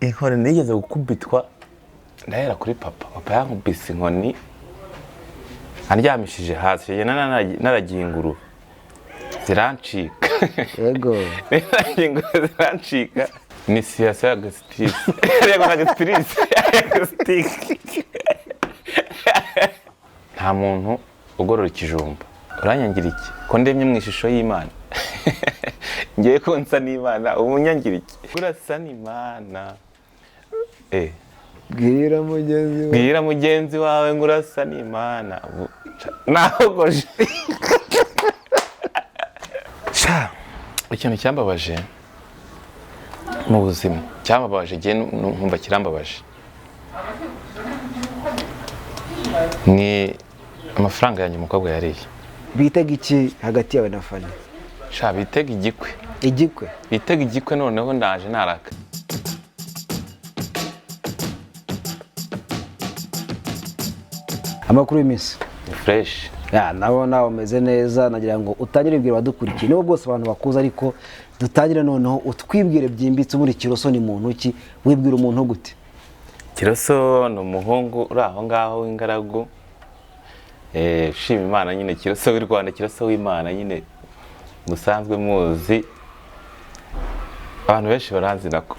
Inkoni nigeze gukubitwa, ndahera kuri papa. Papa yankubise inkoni andyamishije hasi. Njye naragiye ingurube zirancika. Yego. Naragiye ingurube zirancika. Ni siyasa ya gasitirisi, yego, na gasitirisi ya gasitike. Nta muntu ugorora ikijumba. Uranyangira iki ko ndemye mu ishusho y'Imana? Ngiye ko nsa n'Imana, ubu unyangira iki? Urasa n'Imana. Bwira mugenzi wawe. Bwira mugenzi wawe ngo urasa n'Imana. Nahogoje. Sha, ikintu cyambabaje mu buzima, cyambabaje igihe nkumva kirambabaje, ni amafaranga yanjye umukobwa yariye. Bitega iki hagati yawe na Fani? Sha, bitega igikwe. Igikwe. Bitega igikwe. Noneho ndaje naraka. Amakuru y'iminsi? Ni fresh. Ya, nabo umeze neza. Nagira ngo utangire ubwira abadukurikiye, nibo bwose abantu bakuze, ariko dutangire noneho utwibwire byimbitse. Ubundi Kiroso ni muntu ki? Wibwira umuntu gute? Kiroso ni umuhungu uri aho ngaho w'ingaragu, ushima Imana nyine. Kiroso w'i Rwanda, Kiroso w'Imana nyine musanzwe muzi. Abantu benshi baranzi nako.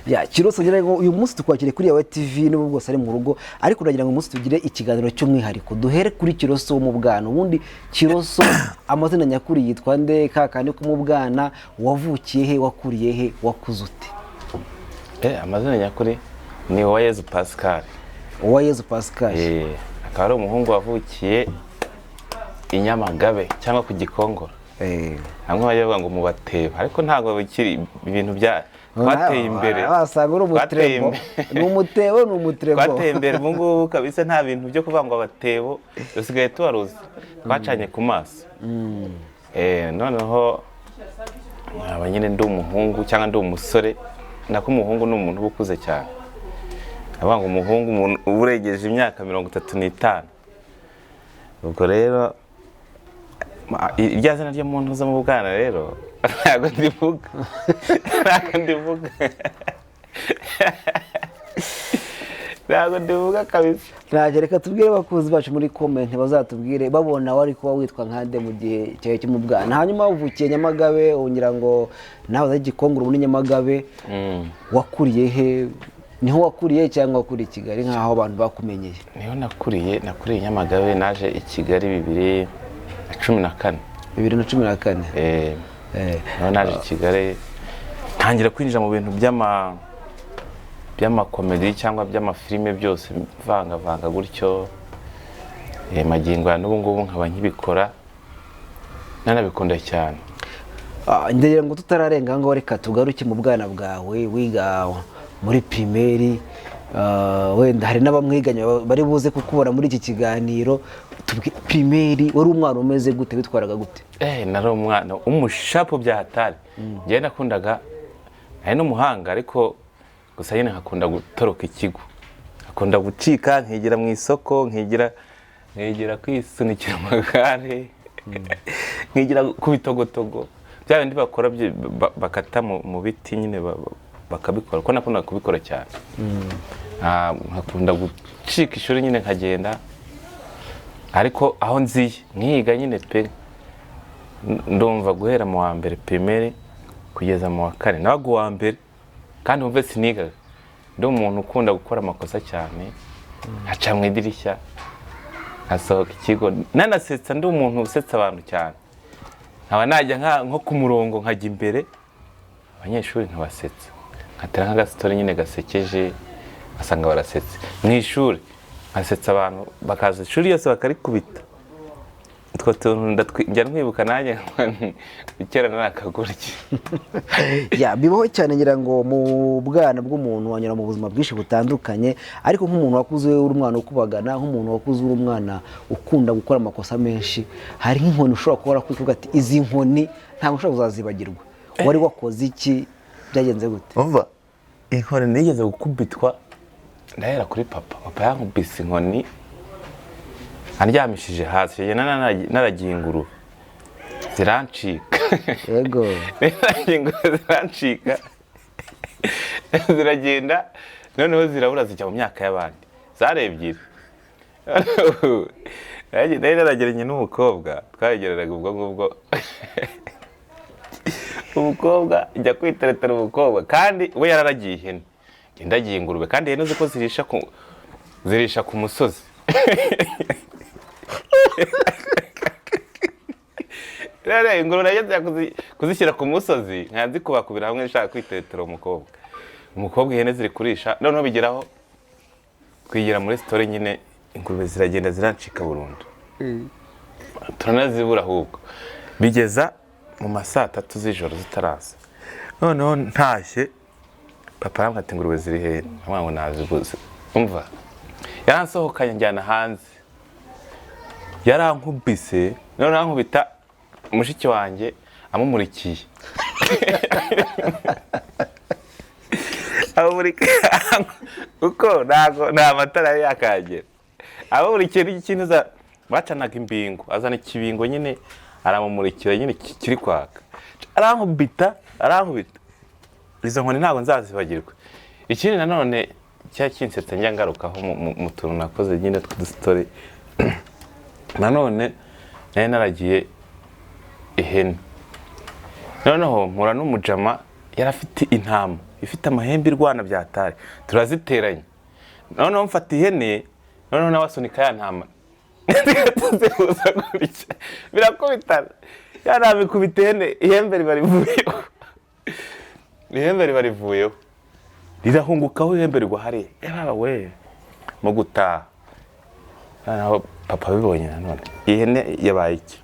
Ya, Kiroso, ngira ngo uyu munsi tukwakiriye kuri Yawe TV, n'ubu bwose ari mu rugo, ariko uragira ngo uyu munsi tugire ikiganiro cy'umwihariko, duhere kuri Kiroso wo mu bwana. Ubundi Kiroso amazina nyakuri yitwa nde? Ka kandi ko mu bwana, wavukiye he, wakuriye he, wakuze ute? Amazina nyakuri ni Uwayezu Pascal. Uwayezu Pascal. Akaba ari umuhungu wavukiye i Nyamagabe cyangwa ku Gikongoro. Bamwe bajya bavuga ngo mu Batebo, ariko ntabwo bikiri ibintu bya twateye imbere. Wasanga uri Twateye umutrebo. imbere. Ni umutebo, ni umutrebo. Twateye imbere ubu ngubu kabisa, nta bintu byo kuvuga ngo abatebo, dusigaye tubaruzi twacanye ku maso. Noneho nkaba nyine ndi umuhungu cyangwa ndi umusore. Nako umuhungu ni umuntu uba ukuze cyane. Avuga ngo umuhungu, umuntu uba urengeje imyaka 35. Ubwo rero irya zina ryo muntu uza mu bwana rero ntabwo ndivuga, ntabwo ndivuga, ntabwo ndivuga kabisa. Ntacyo, reka tubwire abakunzi bacu muri comment bazatubwire babona wari kuba witwa nkande mu gihe cyawe cyo mu bwana. Hanyuma uvukiye Nyamagabe, wongera ngo nawe uza Gikongoro, ubu ni Nyamagabe. Wakuriye he? Niho wakuriye cyangwa wakuriye i Kigali nk'aho abantu bakumenyeye? Niho nakuriye. Nakuriye i Nyamagabe, naje i Kigali 2014. 2014. Niho naje i Kigali, ntangira kwinjira mu bintu by'amakomedi cyangwa by'amafilime byose mvangavanga gutyo. Magingo ya n'ubu ngubu nkaba nkibikora, nanabikunda cyane. Ndagira ngo tutararenga aho ngaho, reka tugaruke mu bwana bwawe wiga muri primaire. Wenda hari n'abamwiganye bari buze kukubona muri iki kiganiro. Primaire wari umwana umeze gute, witwaraga gute? Nari umwana umushapu bya hatari. Njyewe nakundaga, nari n'umuhanga, ariko gusa nyine nkakunda gutoroka ikigo, nkakunda gucika, nkigira mu isoko, nkigira kwisunikira amagare, nkigira ku bitogotogo, bya bindi bakora bakata mu biti nyine, bakabikora, kuko nakundaga kubikora cyane. Nkakunda gucika ishuri nyine nkagenda, ariko aho nziye nkiga nyine pe. Ndumva guhera mu wa mbere primaire kugeza mu wa kane nabaga uwa mbere, kandi wumve sinigaga. Ndi umuntu ukunda gukora amakosa cyane, nkaca mu idirishya nkasohoka ikigo, nanasetsa. Ndi umuntu usetsa abantu cyane, nkaba najya nko ku murongo nkajya imbere abanyeshuri nkabasetsa, nkatera nk'agasitori nyine gasekeje, ugasanga barasetse mu ishuri, nkasetsa abantu bakaza ishuri yose bakarikubita. Utwo tuntu njya ntwibuka nanjye kera narakagurye. Ya, bibaho cyane. Ngira ngo mu bwana bw'umuntu wanyura mu buzima bwinshi butandukanye, ariko nk'umuntu wakuze uri umwana ukubagana, nk'umuntu wakuze uri umwana ukunda gukora amakosa menshi, hari nk'inkoni ushobora kuba warakubise ati izi nkoni ntabwo ushobora kuzazibagirwa. Wari wakoze iki? Byagenze gute? Umva, inkoni nigeze gukubitwa, ndahera kuri papa. Papa yankubise inkoni andyamishije hasi. Njye naragiye ingurube zirancika. Yego. Naragiye ingurube zirancika. Ziragenda, noneho zirabura, zijya mu myaka y'abandi. Zari ebyiri. Nari narageranye n'umukobwa twayegereraga. Ubwo ngubwo umukobwa njya kwiteretera umukobwa, kandi we yararagiye ihene, njye ndagiye ingurube. Kandi ihene uzi ko zirisha ku musozi. Rero ingurube nageze kuzishyira ku musozi, nkazikubakubira hamwe, nshaka kwiteretera umukobwa. Umukobwa ihene ziri kurisha, noneho bigeraho twigira muri story nyine, ingurube ziragenda zirancika burundu, turanazibura. Ahubwo bigeza mu ma saa 3 z'ijoro zitaraza. Noneho ntashye, papa arambwira ati: "Ingurube ziri hehe?" Ndamubwira ngo nazibuze. Umva, yaransohokanye njyana hanze, yarankubise. Noneho ankubita mushiki wanjye amumurikiye, amumurika kuko ntago nta matara yari yakagera. Amumurikiye n'ikintu bacanaga imbingo, azana ikibingo nyine, aramumurikira nyine kiri kwaka, arankubita, arankubita. Izo nkoni ntabwo nzazibagirwa. Ikindi nanone cya kinsetsa njya ngarukaho mu tuntu nakoze nyine tw'udustory, nanone nari naragiye ihene, noneho mpura n'umujama yari afite intama ifite amahembe irwana byatari, turaziteranya. Noneho mfata ihene, noneho nawe asunika ya ntama, tuzihuza gutya, birakubitana. Ya ntama ikubita ihene, ihembe riba rivuyeho, ihembe riba rivuyeho, rirahungukaho, ihembe rigwa hariya. Baba we, mu gutaha noneho papa abibonye nanone, ihene yabaye iki?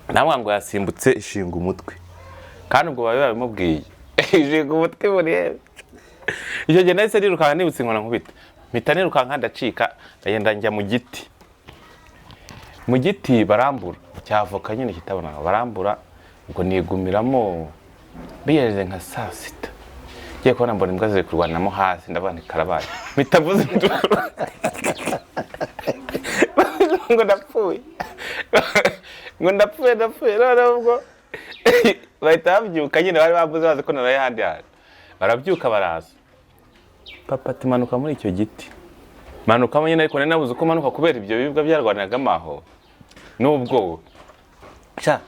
Namwe ngo yasimbutse ishinga umutwe. Kandi ubwo bari babimubwiye, ishinga umutwe muri hembe. Icyo gihe nahise nirukanka, nibutse inkoni nkubita, mpita nirukanka, ndacika, ndagenda njya mu giti. Mu giti barambura cyavoka nyine kitabona, barambura. Ubwo nigumiramo, bigereze nka saa 6, ngiye kubona mbona imbwa ziri kurwanamo hasi. Ndavuga nti karabaye, mpita mvuza induru ngo ndapfuye, ngo ndapfuye, ndapfuye. Noneho ubwo bahita babyuka nyine, bari bavuze bazi ko naraye ahandi hantu, barabyuka baraza. Papa ati: "Manuka muri icyo giti." Manukamo nyine, ariko nari nabuze uko manuka kubera ibyo bibwa byarwaniragamo aho n'ubwoba. Sha,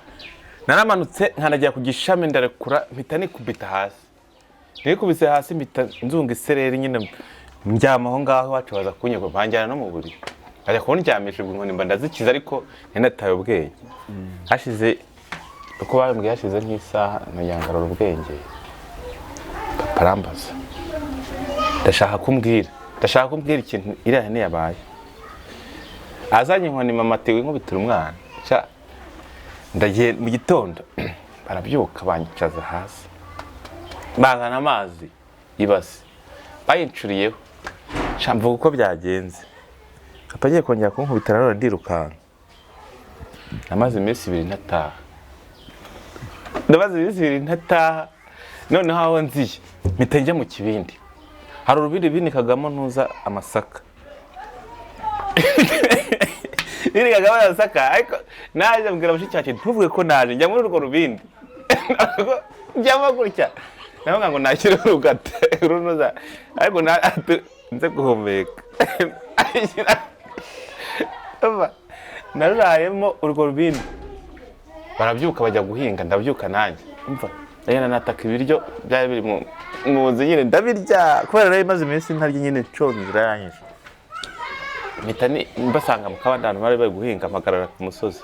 naramanutse nkanagera ku gishami, ndarekura, mpita nikubita hasi. Nikubise hasi, mpita nzunga isereri nyine, ndyama aho ngaho. Iwacu baza kunyegura, banjyana no mu buriri, bajya kundyamisha. Ubwo inkoni mba ndazikiza, ariko nari nataye ubwenge. Hashize, uko bambwiye, hashize nk'isaha ngarura ubwenge. Papa arambaza: "Ndashaka kumbwira, ndashaka kumbwira ikintu iriya hene yabaye." Azanye inkoni, mama ati: "Winkubitira umwana." Sha, ndagiye. Mu gitondo barabyuka, banyicaza hasi, bazana amazi, ibase bayincuriyeho. Sha, mvuga uko byagenze. Papa agiye kongera kunkubita nanone, ndirukanka. Namaze iminsi 2 ntataha, ndamaze iminsi 2 ntataha. Noneho aho nziye, mpita njya mu kibindi. Hari urubindi binikagamo ntuza amasaka, binikagamo amasaka. Ariko naje mbwira mushiki wacu: "Ntuvuge ko naje." Njya muri urwo rubindi, njyamo gutya, navuga ngo nashyire urugata urunoza, ariko nze guhumeka. Umva, narurayemo urwo rubindi. Barabyuka bajya guhinga, ndabyuka nanjye. Umva, ndagenda nataka ibiryo byari biri mu nzu nyine, ndabirya kubera nari maze iminsi ntarya nyine, nshonje irayanyishe. Mpita mbasanga mu kabande ahantu bari bari guhinga, mpagarara ku musozi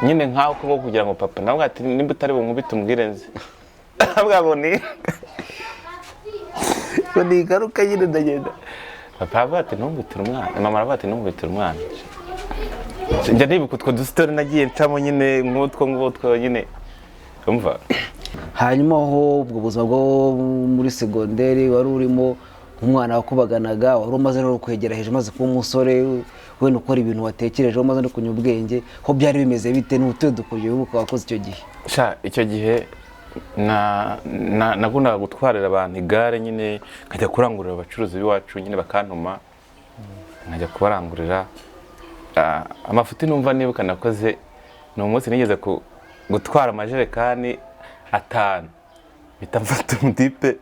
nyine nkaho ko kugira ngo papa nawe ati: "Nimba utari bunkubite umbwire nzi." Aravuga ngo nigaruka nyine. Ndagenda, papa aravuga ati: "Ntunkubitire umwana." Mama aravuga ati: "Ntunkubitire umwana." Njya nibuka utwo dustory nagiye ncamo nyine, nk'utwo ngutwo nyine, umva. Hanyuma aho ubwo buzima bwo muri segonderi wari urimo, umwana wakubaganaga, wari umaze no kwegera hejuru, umaze kuba umusore, wenda ukora ibintu watekerejeho, umaze no kunya ubwenge, ho byari bimeze bite? N'utuye dukoryo wibuka wakoze icyo gihe? Sha, icyo gihe nakundaga gutwarira abantu igare nyine, nkajya kurangurira abacuruzi b'iwacu nyine, bakantuma nkajya kubarangurira. Amafuti numva nibuka nakoze ni umunsi nigeze gutwara amajerekani 5. Mpita mfata umutipe,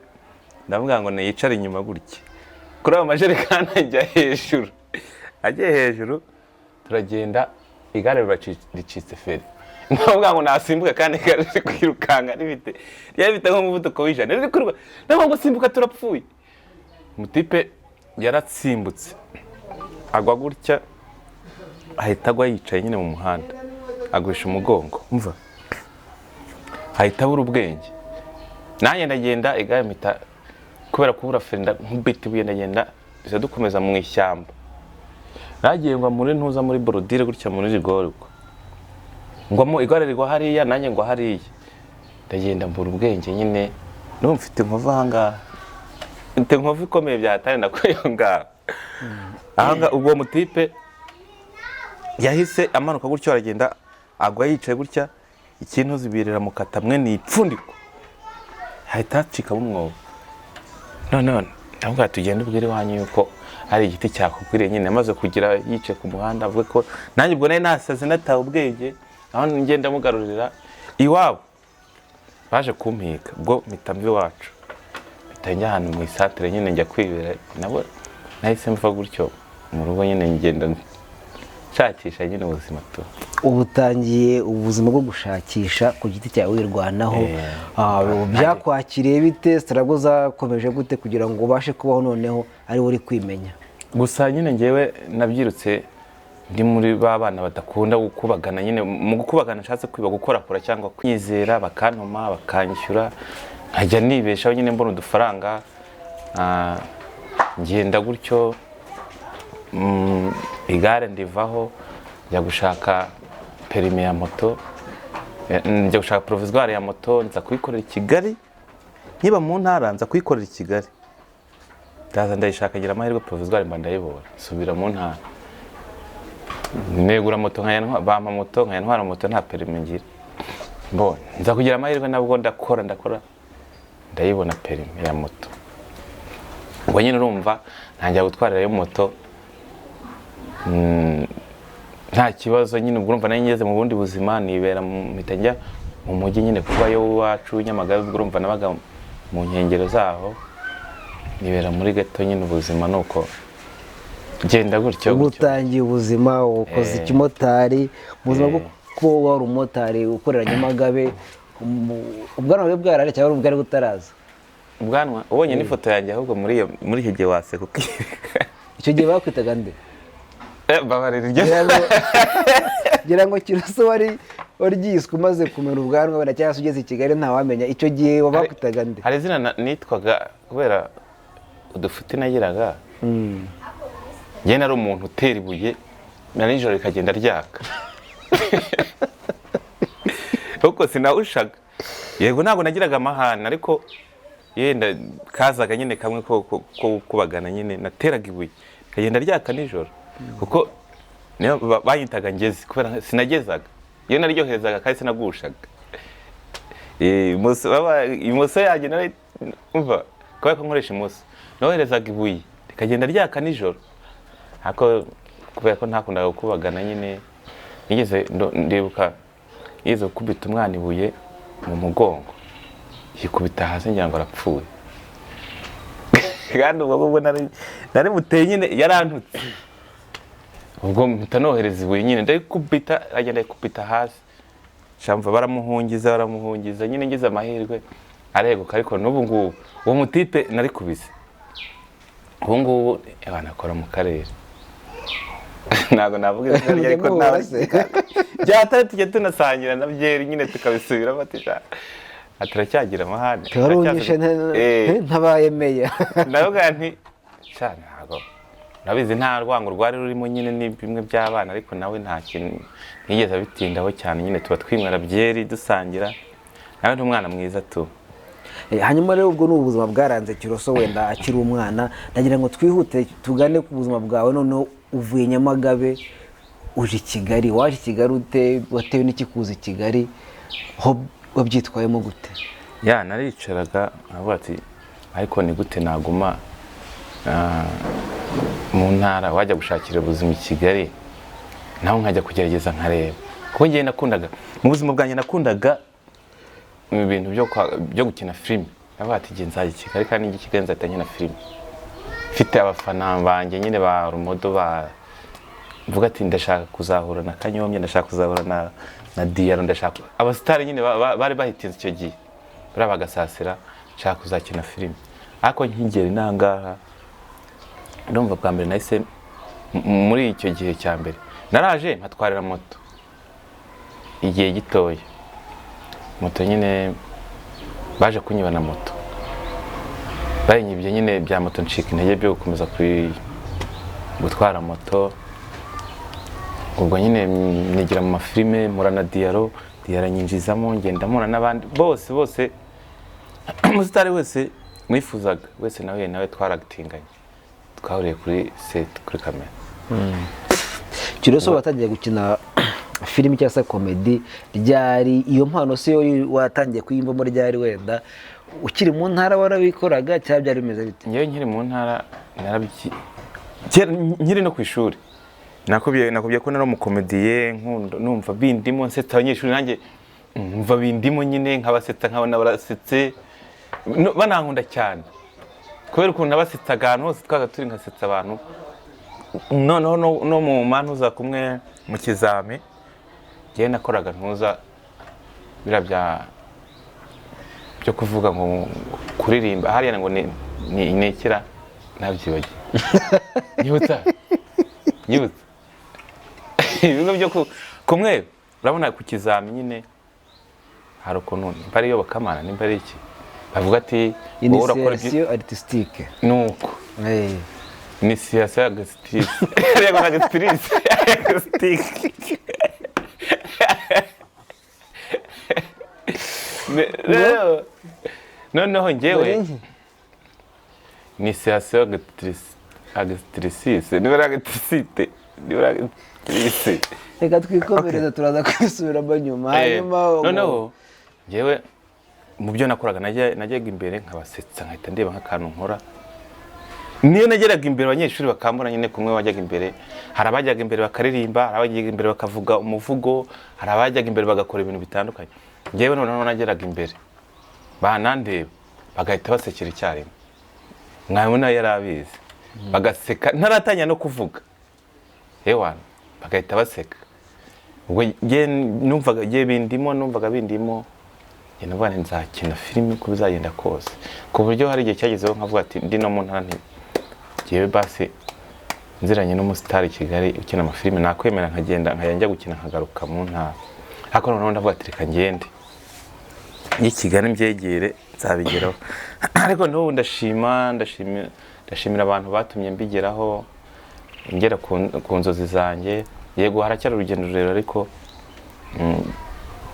ndavuga ngo niyicare inyuma gutya kuri ayo majerekani, ajya hejuru. Agiye hejuru turagenda, igare ricitse feri. Ndavuga ngo nasimbuka, kandi igare riri kwirukanka, ryari rifite nk'umuvuduko w'100, riri kwiruka. Ndavuga ngo simbuka turapfuye. Umutipe yaratsimbutse agwa gutya, ahita agwa yicaye nyine mu muhanda, agwisha umugongo. Umva, ahita abura ubwenge. Nanjye ndagenda, igare mpita, kubera kubura feri, nkubita ibuye, ndagenda, duhita dukomeza mu ishyamba. Nagiye ngwa muri ntuza, muri bordure gutya, muri rigori ubwo ngwamo, igare rigwa hariya, nanjye ngwa hariya, ndagenda mbura ubwenge nyine. N'ubu mfite inkovu ahangaha, mfite inkovu ikomeye byatari nakuye aho ngaho ahangaha. Ubwo mutipe yahise amanuka gutyo, aragenda agwa yicaye gutya, ikintu zibirira mukata mwe ni ipfundiko, hahita hacikamo umwobo. None ndavuga tugende ubwire iwanyu yuko ari igiti cyakugwiriye nyine. Amaze kugira yicaye ku muhanda, avuga ko nanjye ubwo nari nasaze, natawe ubwenge, aho ngenda mugarurira iwabo baje kumpiga. Ubwo mpita mva iwacu, mpita njya ahantu mu isantere nyine, njya kwibera nabo. Nahise mva gutyo mu rugo nyine, ngenda nshakisha nyine ubuzima tu. Ubu utangiye ubuzima bwo gushakisha ku giti cyawe, wirwanaho. Byakwakiriye bite? Struggle zakomeje gute kugira ngo ubashe kubaho noneho ari wowe uri kwimenya? Gusa nyine ngewe nabyirutse ndi muri ba bana badakunda gukubagana nyine. Mu gukubagana nshatse kwiba, gukorakora cyangwa kwizera, bakantuma bakanyishyura, nkajya nibeshaho nyine, mbona udufaranga. Ngenda gutyo, igare ndivaho, njya gushaka permis ya moto, njya gushaka provisoire ya moto, nza kuyikorera i Kigali. Nkiba mu ntara, nza kuyikorera i Kigali, ndaza ndayishaka, ngira amahirwe provisoire mba ndayibona, nsubira mu ntara, negura moto, bampa moto, nkaya ntwara moto nta permis ngira. Mbonye nza kugira amahirwe nabwo, ndakora, ndakora, ndayibona permis ya moto. Ubwo nyine urumva ntangira gutwarirayo moto, nta kibazo nyine. Ubwo urumva nari ngeze mu bundi buzima, nibera mpita njya mu mujyi nyine kubayo iwacu Nyamagabe. Ubwo urumva nabaga mu nkengero zaho, nibera muri ghetto nyine. Ubuzima ni uko genda gutyo Ubu gutyo. utangiye ubuzima, ukoze ikimotari, ubuzima bwo kuba wari umumotari ukorera Nyamagabe. Ubwanwa bwe bwarare cyangwa bwari butaraza? Ubwanwa, ubonye n'ifoto yanjye ahubwo muri icyo gihe waseka ukireka. Icyo gihe bakwitaga nde? Babarira iryo. Ngira ngo Kiroso wari waryiswe umaze kumera ubwanwa wenda, cyangwa se ugeze i Kigali, ntawamenya. Icyo gihe bakwitaga nde? Hari izina nitwaga kubera udufuti nagiraga. Njye nari umuntu utera ibuye na nijoro rikagenda ryaka, kuko sinawushaga. Yego, ntabwo nagiraga amahane, ariko yenda kazaga nyine kamwe ko kubagana nyine. Nateraga ibuye rikagenda ryaka nijoro, kuko niyo banyitaga ngezi, kubera sinagezaga iyo naryoherezaga kandi sinagushaga. Imoso yanjye nari, umva, kubera ko nkoresha imoso, noherezaga ibuye rikagenda ryaka nijoro. Ariko kubera ko ntakundaga gukubagana nyine, nigeze ndibuka nigeze gukubita umwana ibuye mu mugongo, yikubita hasi, ngira ngo arapfuye. Kandi ubwo ngubwo nari muteye nyine, yarantutse. Ubwo mpita nohereza ibuye nyine, ndayikubita, agenda yikubita hasi. Shamva baramuhungiza, baramuhungiza nyine, ngize amahirwe areguka. Ariko n'ubu ngubu uwo mutipe narikubise, ubu ngubu banakora mu karere. Ntabwo navuga izina rye, ariko Mujya ntawe muhura se? Byatari tujya tunasangira na byeri nyine, tukabisubiramo, ati "Sha, turacyagira amahane." Wari unyishe ntabaye meya. Ndavuga nti sha, ntabwo urabizi, nta rwango rwari rurimo nyine, ni bimwe by'abana. Ariko nawe nta kintu ntiyigeze abitindaho cyane nyine, tuba twinywera byeri, dusangira. Nawe ni umwana mwiza tu. Hanyuma rero ubwo ni ubuzima bwaranze Kiroso wenda akiri umwana. Ndagira ngo twihute tugane ku buzima bwawe noneho. Uvuye Nyamagabe uje i Kigali. Waje i Kigali ute? Watewe n'iki kuza i Kigali? Ho wabyitwayemo gute? Ya, naricaraga nkavuga ati ariko ni gute naguma mu ntara, wajya gushakira ubuzima i Kigali, naho nkajya kugerageza nkareba? Kuko njyewe nakundaga, mu buzima bwanjye nakundaga mu bintu byo gukina filime. Navuga ati igihe nzajya i Kigali kandi njye i Kigali nzahita nkina filime, mfite abafana banjye nyine ba rumodo, ba mvuga ati ndashaka kuzahura na Kanyombya, ndashaka kuzahura na Diyaro, ndashaka abasitari nyine bari bahitinze icyo gihe, bariya bagasasira, nshaka kuzakina filime. Ariko nkigera inangaha ndumva bwa mbere nahise muri icyo gihe cya mbere naraje mpatwarira moto igihe gitoya, moto nyine baje kunyiba na moto, bayinyibye nyine bya moto, ncika intege byo gukomeza gutwara moto. Ubwo nyine nigira mu mafilime, mpura na Diyaro, Diyaro anyinjizamo, ngenda mpura n'abandi bose bose, umusitari wese mwifuzaga wese nawe twaragitinganye, twahuriye kuri set, kuri kamera. Kiroso, watangiye gukina filimi cyangwa se komedi ryari? Iyo mpano se yo watangiye kuyiyumvamo ryari? Wenda ukiri mu ntara warabikoraga cyangwa byari bimeze bite? Njyewe nkiri mu ntara kera nkiri no ku ishuri nakubwiye ko nari umukomediye, nkunda numva bindimo, nsetsa abanyeshuri nanjye numva bindimo nyine, nkabasetsa nkabona barasetse. No, banankunda cyane kubera ukuntu nabasetsaga ahantu hose twaga turi, nkasetsa abantu. Noneho no mu mantuza kumwe mu kizami njyewe nakoraga ntuza biriya byo kuvuga ngo kuririmba hariya ngo ni ikira nabyibagiwe, nyibutsa nyibutsa ibigo byo kumwe urabona ku kizami nyine hari ukuntu nimba ari iyobokamana nimba ari iki bavuga ati wowe urakora ibyo Initiation artistique. Nuko initiation artistique, hariya ngo artistique artistique. Noneho njyewe initiation artistique niba ari artistique niba ari artistique. Reka twikomereze, turaza kubisubiramo nyuma. Hanyuma Noneho njyewe mu byo nakoraga najyaga imbere nkabasetsa, nkahita ndeba nk'akantu nkora. Niyo nageraga imbere abanyeshuri bakambona nyine, kumwe bajyaga imbere, hari abajyaga imbere bakaririmba, hari abajyaga imbere bakavuga umuvugo, hari abajyaga imbere bagakora ibintu bitandukanye. Njyewe noneho nageraga imbere banandeba bagahita basekera icyarimwe, mwarimu nawe yari abizi, bagaseka ntaratangira no kuvuga, ewana bagahita baseka. Ubwo njye numvaga njye bindimo, numvaga bindimo, njye navuga nti nzakina filime uko bizagenda kose, ku buryo hari igihe cyagezeho nkavuga ati ndi no mu ntara nti njyewe basi nziranye n'umusitari i Kigali ukina amafilime nakwemera nkagenda nkajya njya gukina nkagaruka mu ntara. Ariko noneho ndavuga ati reka ngende njye i Kigali mbyegere nzabigeraho. Ariko n'ubu ndashima, ndashimira abantu batumye mbigeraho, ngera ku nzozi zanjye. Yego haracyari urugendo rurerure, ariko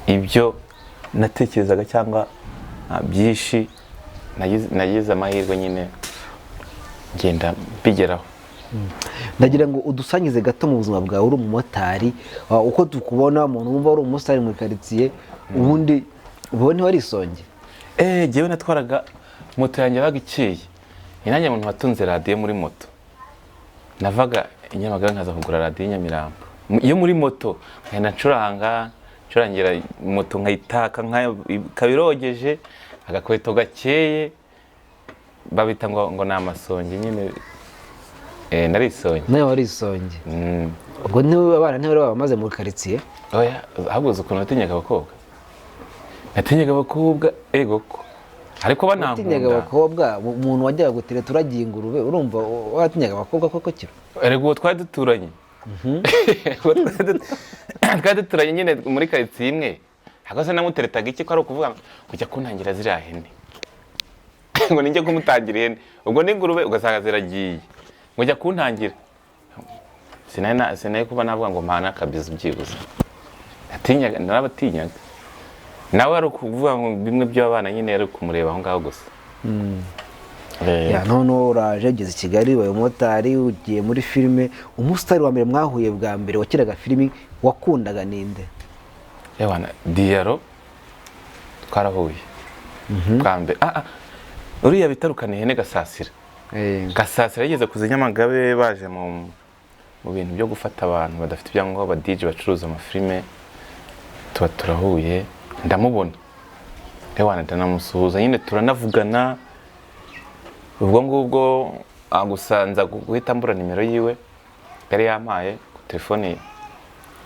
ibyo natekerezaga cyangwa byinshi nagize amahirwe nyine ngenda mbigeraho. Ndagira ngo udusangize gato mu buzima bwawe uri umumotari, uko tukubona umuntu wumva uri umusitari mu karitsiye, ubundi ubu ntiwarisonge? Njyewe natwaraga moto yanjye yabaga ikeye, ni nanjye muntu watunze radiyo muri moto. Navaga i Nyamagabe nkaza kugura radiyo i Nyamirambo iyo muri moto, nkagenda ncuranga ncurangira moto nkayitaka ikaba irogeje, agakweto gakeye babita ngo ni amasongi nyine. Narisonge. Nawe warisonge? Ubwo abana ntibari bamaze mu karitsiye? Oya, ahubwo uzi ukuntu natinyaga abakobwa, natinyaga abakobwa ego ko ariko Watinyaga banankunda. abakobwa? Umuntu wajyaga gutereta uragiye ingurube, urumva watinyaga abakobwa koko kiro? Erega uwo twari duturanye, twari duturanye nyine muri karitsiye imwe, ahubwo se namuteretaga iki ko ari ukuvuga ngo kujya kuntangira ziriya hene, ngo ninjye kumutangira ihene, ubwo n'ingurube ugasanga ziragiye, ngo jya kuntangira. Sinari kuba navuga ngo mpana akabizu byibuze. Natinyaga, narabatinyaga. Nawe ari ukuvuga ngo bimwe by'abana nyine yari kumureba aho ngaho gusa. Ya, noneho uraje ugeze i Kigali, ubaye umumotari, ugiye muri filime. Umusitari wa mbere mwahuye bwa mbere wakinaga filimi wakundaga ninde? Ewana Diyaro twarahuye bwa mbere. Uriya bitarukana ihene Gasasira. Gasasira yigeze kuza i Nyamagabe baje mu bintu byo gufata abantu badafite ibyangombwa, aba DJ bacuruza amafilime, tuba turahuye ndamubona. Ewana, ndanamusuhuza nyine, turanavugana. Ubwo ngubwo gusa nza guhita mbura nimero yiwe yari yampaye ku telefone,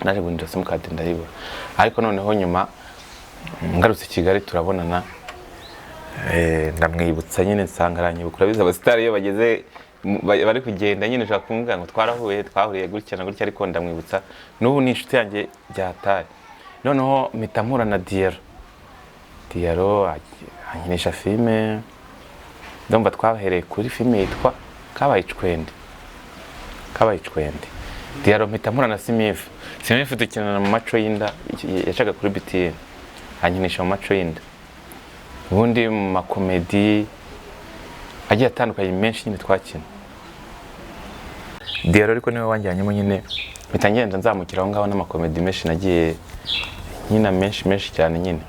naje guhindura simukadi ndayibura. Ariko noneho nyuma ngarutse i Kigali turabonana, ndamwibutsa nyine, nsanga aranyibuka. Urabizi abasitari iyo bageze bari kugenda nyine, ushobora kumubwira ngo twarahuye, twahuriye gutya na gutya, ariko ndamwibutsa, n'ubu ni inshuti yanjye byatari. Noneho mpita mpura na Diyaro. Diyaro ankinisha filime, ndumva twahereye kuri filime yitwa Kabaye Icwende, Kabaye Icwende. Diyaro mpita mpura na Simifu. Simifu dukinana mu Maco y'Inda, yacaga kuri BTN, ankinisha mu Maco y'Inda. Ubundi mu makomedi agiye atandukanye menshi nyine twakina. Diyaro ariko niwe wanjyanyemo nyine, mpita ngenda nzamukira aho ngaho n'amakomedi menshi nagiye nkina, menshi menshi cyane nyine.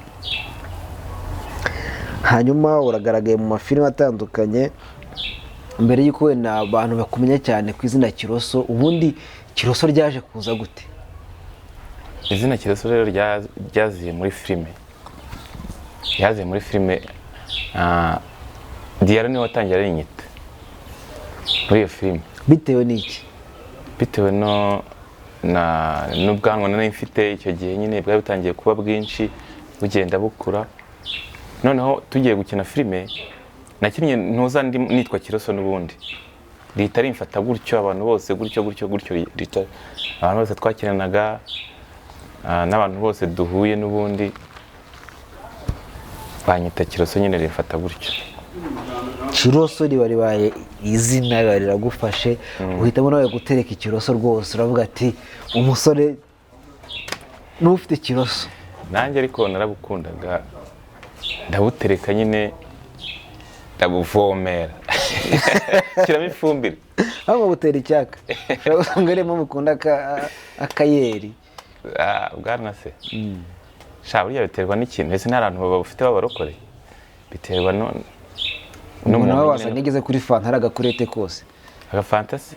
Hanyuma uragaragaye mu mafilime atandukanye. Mbere y'uko wenda abantu bakumenya cyane ku izina Kiroso, ubundi Kiroso ryaje kuza gute? Izina Kiroso rero ryaziye muri filime, ryaziye muri filime. Diyaro niwe watangiye arinyita muri iyo filime. Bitewe n'iki? Bitewe no na n'ubwanwa nari mfite icyo gihe nyine, bwari butangiye kuba bwinshi, bugenda bukura. Noneho tugiye gukina filime, nakinnye ntuza ndi nitwa Kiroso, n'ubundi rihita rimfata gutyo, abantu bose gutyo gutyo gutyo, rihita abantu bose twakinanaga, n'abantu bose duhuye n'ubundi banyita Kiroso nyine, rimfata gutyo. Kiroso riba ribaye izina, riba riragufashe, uhitamo nawe gutereka ikiroso rwose, uravuga ati umusore n'ufite ikiroso. Nanjye ariko narabukundaga, ndabutereka nyine, ndabuvomera, shyiramo ifumbire. Ahubwo butera icyaka, ushobora gusanga ariyo mpamvu ukunda akayeri. Bwana se sha, burya biterwa n'ikintu. Ese nta bantu bafite b'abarokore? Biterwa no umuntu nawe nyine. Wasanga igeze kuri fanta ari agakurete kose. Agafanta se?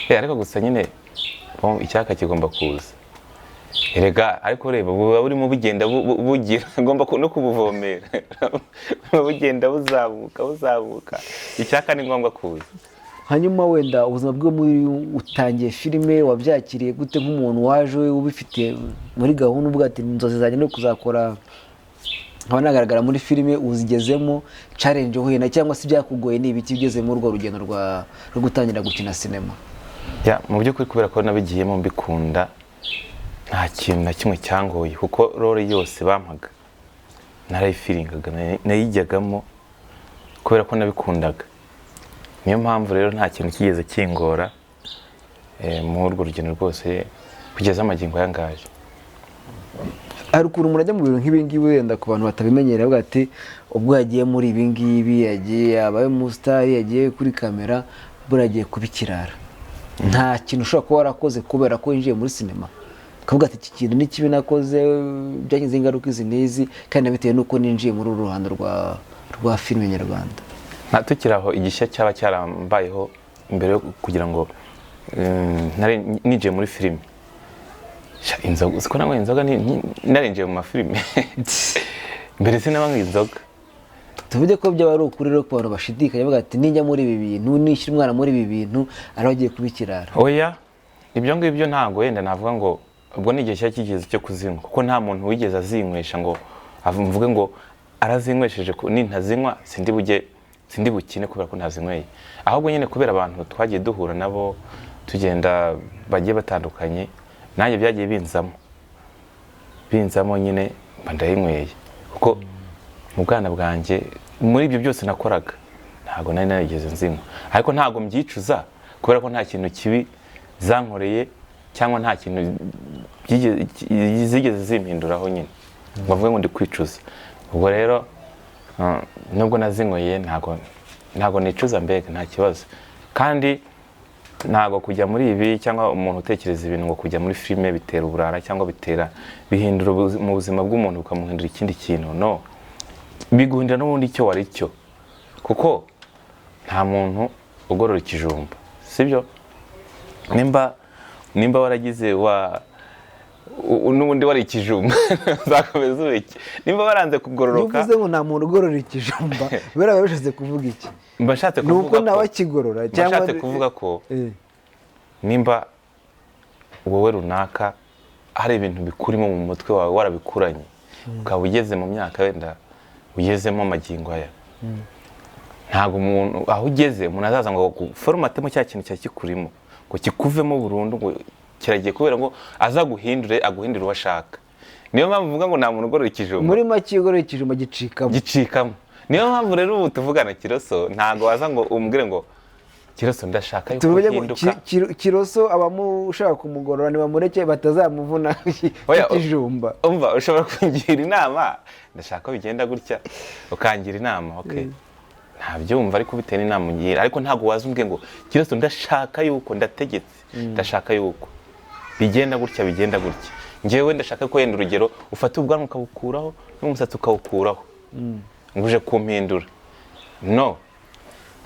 Ariko gusa nyine bon, icyaka kigomba kuza erega. Ariko reba, buba burimo bugenda bugira, ngomba no kubuvomera, buba bugenda buzamuka buzamuka, icyaka ni ngombwa kuza. Hanyuma wenda ubuzima bwo muri utangiye filime wabyakiriye gute, nk'umuntu waje ubifite muri gahunda, uvuga ati inzozi zanjye no kuzakora nkaba nagaragara muri filime, uzigezemo, challenge uhuye na cyangwa se ibyakugoye ni ibiki ugeze muri urwo rugendo rwo gutangira gukina sinema? Ya, mu by'ukuri kubera ko nabigiyemo mbikunda, nta kintu na kimwe cyangoye, kuko role yose bampaga narayifiringaga, nayijyagamo kubera ko nabikundaga. Niyo mpamvu rero nta kintu kigeze kingora muri urwo rugendo rwose kugeza amagingo aya ngaya. Hari ukuntu umuntu ajya mu bintu nk'ibi ngibi, wenda ku bantu batabimenyereye, bavuga ati ubwo yagiye muri ibi ngibi, yagiye abaye umusitari, yagiye kuri kamera, buriya agiye kuba ikirara. Nta kintu ushobora kuba warakoze kubera ko winjiye muri sinema ukavuga ati iki kintu ni kibi nakoze, byagize ingaruka izi n'izi, kandi bitewe n'uko ninjiye muri uru ruhando rwa filime nyarwanda? Nta, tukiri aho, igishya cyaba cyarambayeho mbere yo kugira ngo nari ninjiye muri filime. Sha, inzoga, siko nanywa inzoga, narinjiye mu mafilime, mbere sinabanywa inzoga. Tuvuge ko byaba ari ukuri rero ku bantu bashidikanya bavuga ati nijya muri ibi bintu, nishyira umwana muri ibi bintu, araba agiye kuba ikirara? Oya, ibyo ngibyo ntabwo wenda navuga ngo ubwo ni igihe cyari kigeze cyo kuzinywa, kuko nta muntu wigeze azinywesha ngo mvuge ngo arazinywesheje, nintazinywa sindi bujye, sindi bukine kubera ko ntazinyweye. Ahubwo nyine kubera abantu twagiye duhura nabo, tugenda bagiye batandukanye, nanjye byagiye binzamo binzamo nyine, mba ndayinyweye, kuko mu bwana bwanjye muri ibyo byose nakoraga ntabwo nari narigeze nzinywa. Ariko ntabwo mbyicuza, kubera ko nta kintu kibi zankoreye cyangwa nta kintu zigeze zimpinduraho nyine ngo mvuge ngo ndi kwicuza. Ubwo rero nubwo nazinyweye ntabwo nicuza, mbega nta kibazo. Kandi ntabwo kujya muri ibi, cyangwa umuntu utekereza ibintu ngo kujya muri filime bitera uburara cyangwa bitera bihindura mu buzima bw'umuntu, bukamuhindura ikindi kintu, no biguhindura n'ubundi icyo wari cyo, kuko nta muntu ugorora ikijumba, sibyo? Nimba waragize wa N'ubundi wari ikijumba, uzakomeza ube iki nimba waranze Iyo kugororoka. uvuze ngo nta muntu ugorora ikijumba, biriya biba bishatse kuvuga iki? Mba nshatse Ni uko kuvuga nawe ko akigorora mba cyangwa nshatse kuvuga ko nimba wowe runaka hari ibintu bikurimo mu mutwe wawe warabikuranye, ukaba ugeze mu myaka wenda ugezemo amagingo aya, ntabwo umuntu aho ugeze umuntu azaza ngo formatemo cya kintu cyari kikurimo ngo kikuvemo burundu, ngo kiragiye kubera ngo azaguhindure, aguhindure uwo ashaka. Niyo mpamvu uvuga ngo nta muntu ugorora ikijumba. Muri make, iyo ugorora ikijumba gicikamo. Gicikamo. Niyo mpamvu rero ubu tuvugana Kiroso, ntabwo waza ngo umbwire ngo "Kiroso, ndashaka yuko Tuvuge ngo uhinduka." Kiroso abamushaka kumugorora ntibamureke batazamuvuna Oya, ikijumba. Umva, ushobora kungira inama, ndashaka ko bigenda gutya, ukangira inama, okay, ntabyumva, ariko bitewe n'inama ungira. Ariko ntabwo waza umbwiye ngo "Kiroso, ndashaka yuko, ndategetse, ndashaka yuko bigenda gutya, bigenda gutya, njyewe ndashaka ko yenda urugero ufata ubwanwa ukabukuraho n'umusatsi ukawukuraho," ngo uje kumpindura. No,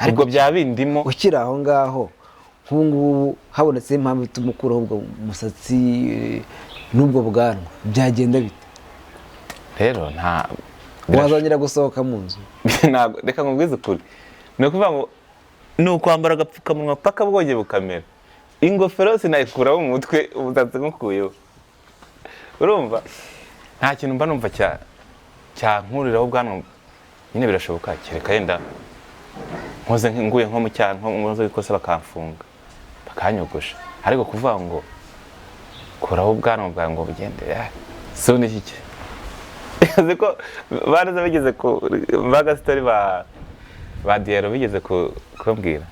ubwo byaba bindimo. Ukiri aho ngaho, nk'ubu ngubu habonetse impamvu ituma ukuraho ubwo musatsi n'ubwo bwanwa, byagenda bite? Rero nta Wazongera gusohoka mu nzu? Ntabwo, reka nkubwize ukuri, ni ukuvuga ngo ni ukwambara agapfukamunwa paka bwongeye bukamera. Ingofero sinayikuraho mu mutwe, umusatsi nkukuyeho. Urumva nta kintu mba numva cyankuriraho ubwanwa nyine. Birashoboka, kereka yenda nkoze nguye nko mu cyaha, nko nkoze ikosa bakamfunga, bakanyogosha. Ariko kuvuga ngo kuraho ubwanwa bwawe ngo bugende, si ubu iki uzi ko baraza bigeze ku bagasitari ba Diyaro, bigeze kubabwira,